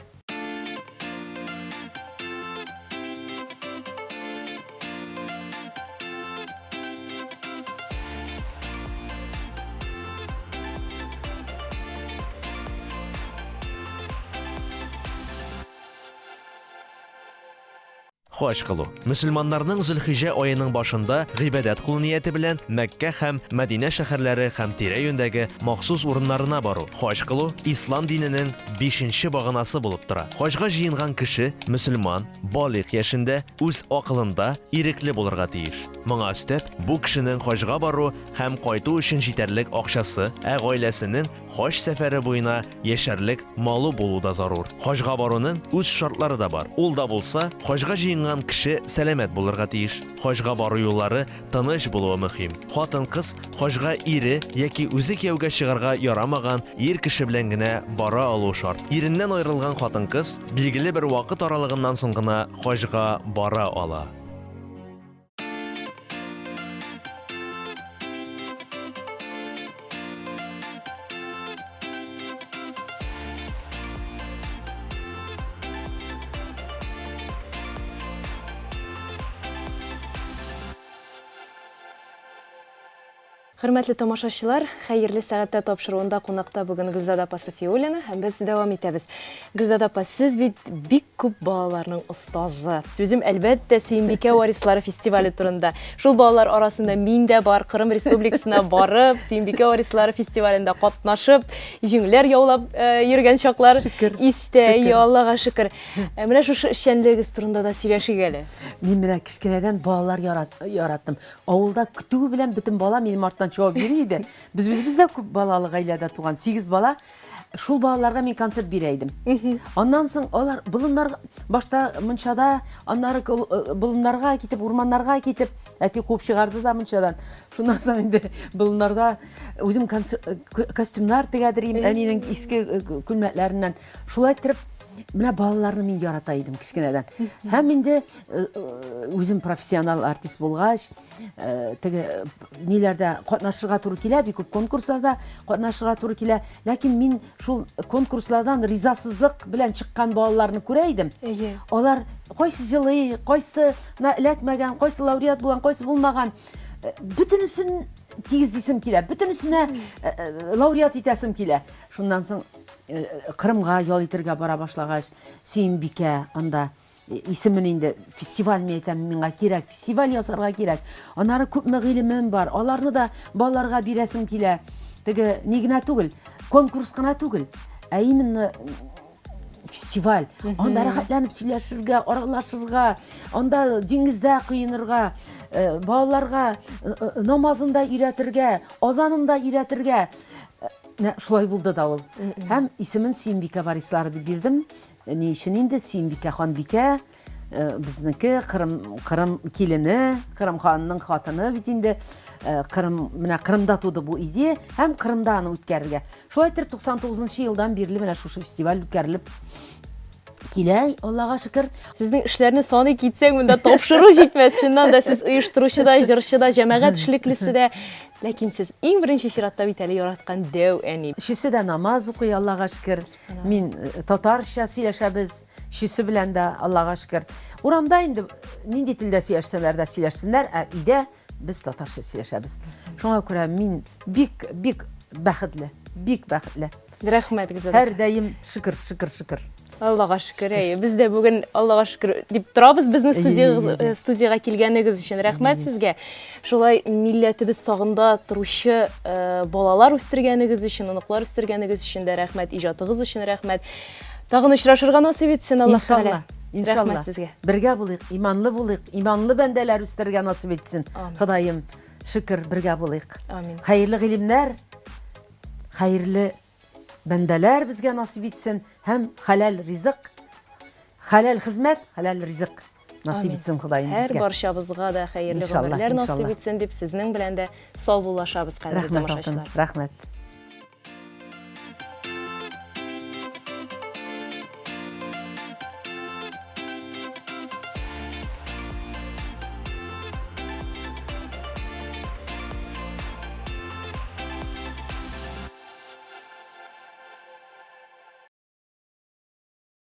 Хаҗ кылу. Мөселманнарның Зөлхиҗә аеның башында гыйбадәт кылу нияте белән Мәккә һәм Мәдинә шәһәрләре һәм тирә-юньдәге махсус урыннарына бару. Хаҗ кылу ислам диненең бишенче баганасы булып тора. Хаҗга җыенган кеше, мөселман, балигъ яшендә, үз акылында, ирекле булырга тиеш. Моңа өстәп, бу кешенең хаҗга бару һәм кайту өчен җитәрлек акчасы, ә гаиләсенең хаҗ сәфәре буена яшәрлек малы булу да зарур. Хаҗга баруның үз шартлары да бар. Ул да булса, хаҗга җыенган кеше сәламәт булырга тиеш. Хаҗга бару юллары тыныч булуы мөһим. Хатын-кыз хаҗга ире яки үзе кияүгә чыгарга ярамаган ир кеше белән генә бара алуы шарт. Иреннән аерылган хатын-кыз билгеле бер вакыт аралыгыннан соң гына хаҗга бара ала. Хөрмәтле тамашачылар, хәерле сәгатьтә тапшыруында кунакта бүген Гөлзада апа Сафиуллина һәм без дәвам итәбез. Гөлзада апа, сез бит бик күп балаларның остазы. Сүзем, әлбәттә, Сөембикә варислары фестивале турында. Шул балалар арасында мин дә бар, Кырым Республикасына барып, Сөембикә варислары фестивалендә катнашып, җиңүләр яулап э, йөргән чаклар Шөкер, истә, шөкер. я Аллага шөкер. Э, Менә шушы эшчәнлегегез турында да сөйләшик әле. Мин менә кечкенәдән балалар ярат, яраттым. Авылда көтүе белән бөтен бала минем арттан чабып йөри иде. Без үзебез дә күп балалы гаиләдә туган, 8 бала. Шул балаларга мин концерт бирә идем. Аннан соң алар болыннар башта мунчада, аннары э, болыннарга китеп, урманнарга китеп, әти куып чыгарды да мунчадан. Шуннан соң инде болыннарда үзем э, костюмнар тегәдер идем, әнинең иске э, күлмәкләреннән. Шулай иттереп, менә балаларны мин ярата идем кечкенәдән. Һәм инде үзем профессионал артист булгач, теге ниләрдә катнашырга туры килә, бик күп конкурсларда катнашырга туры килә. Ләкин мин шул конкурслардан ризасызлык белән чыккан балаларны күрә идем. Әйе. Алар кайсы җылый, кайсы эләкмәгән, кайсы лауреат булган, кайсы булмаган. Бөтенесен тигезлисем килә, бөтенесенә лауреат итәсем килә. Шуннан соң Кырымга ял итәргә бара башлагач, Сөембикә анда исемен инде фестиваль мин әйтәм, миңа кирәк, фестиваль ясарга кирәк. Аннары күпме гыйлемем бар, аларны да балаларга бирәсем килә. Теге ни генә түгел, конкурс кына түгел, ә именно фестиваль. Анда рәхәтләнеп сөйләшергә, аралашырга, анда диңгездә коенырга, э, балаларга э, э, намазын да өйрәтергә, азанын да өйрәтергә. Менә шулай булды да ул. Һәм исемен Сөембикә варислары дип бирдем. Ни өчен инде Сөембикә ханбикә, э, безнеке Кырым, Кырым килене, Кырым ханының хатыны бит инде. Э, Кырым, менә Кырымда туды бу идея һәм Кырымда аны үткәрергә. Шулай итеп 99 елдан бирле менә шушы фестиваль үткәрелеп килә, Аллага шөкер. Сезнең эшләрне саный китсәң, монда тапшыру җитмәс. Чыннан да сез оештыручы да, җырчы да, җәмәгать эшлеклесе дә. Ләкин сез иң беренче чиратта бит әле яраткан дәү әни. Өчесе дә намаз укый, Аллага шөкер. Мин э, татарча сөйләшәбез, өчесе белән дә, Аллага шөкер. Урамда инде нинди телдә сөйләшсәләр дә сөйләшсеннәр, ә өйдә без татарча сөйләшәбез. Шуңа күрә мин бик, бик бәхетле, бик бәхетле. Рәхмәт, Гүзәл. Һәрдаим шөкер, шөкер, шөкер. Аллага шөкер, әйе. Без дә бүген Аллага шөкер дип торабыз безнең студиягез, э, студиягә килгәнегез өчен. Рәхмәт сезгә. Шулай милләтебез сагында торучы э, балалар үстергәнегез өчен, оныклар үстергәнегез өчен дә рәхмәт, иҗатыгыз өчен рәхмәт. Тагын очрашырга насыйп итсен Аллаһ Тәгалә. Иншалла. Рәхмәт сезгә. Бергә булыйк, иманлы булыйк, иманлы бәндәләр үстерергә насыйп итсен. Ходаем, шөкер, бергә булыйк. Амин. Хәерле гыйлемнәр, хәерле Бәндәләр безгә насыйп итсен һәм хәләл ризык, хәләл хезмәт, хәләл ризык насыйп итсен Ходаем безгә. Һәр барчабызга да хәерле гомерләр насыйп итсен дип сезнең белән дә саубуллашабыз, кадерле тамашачылар. Рәхмәт.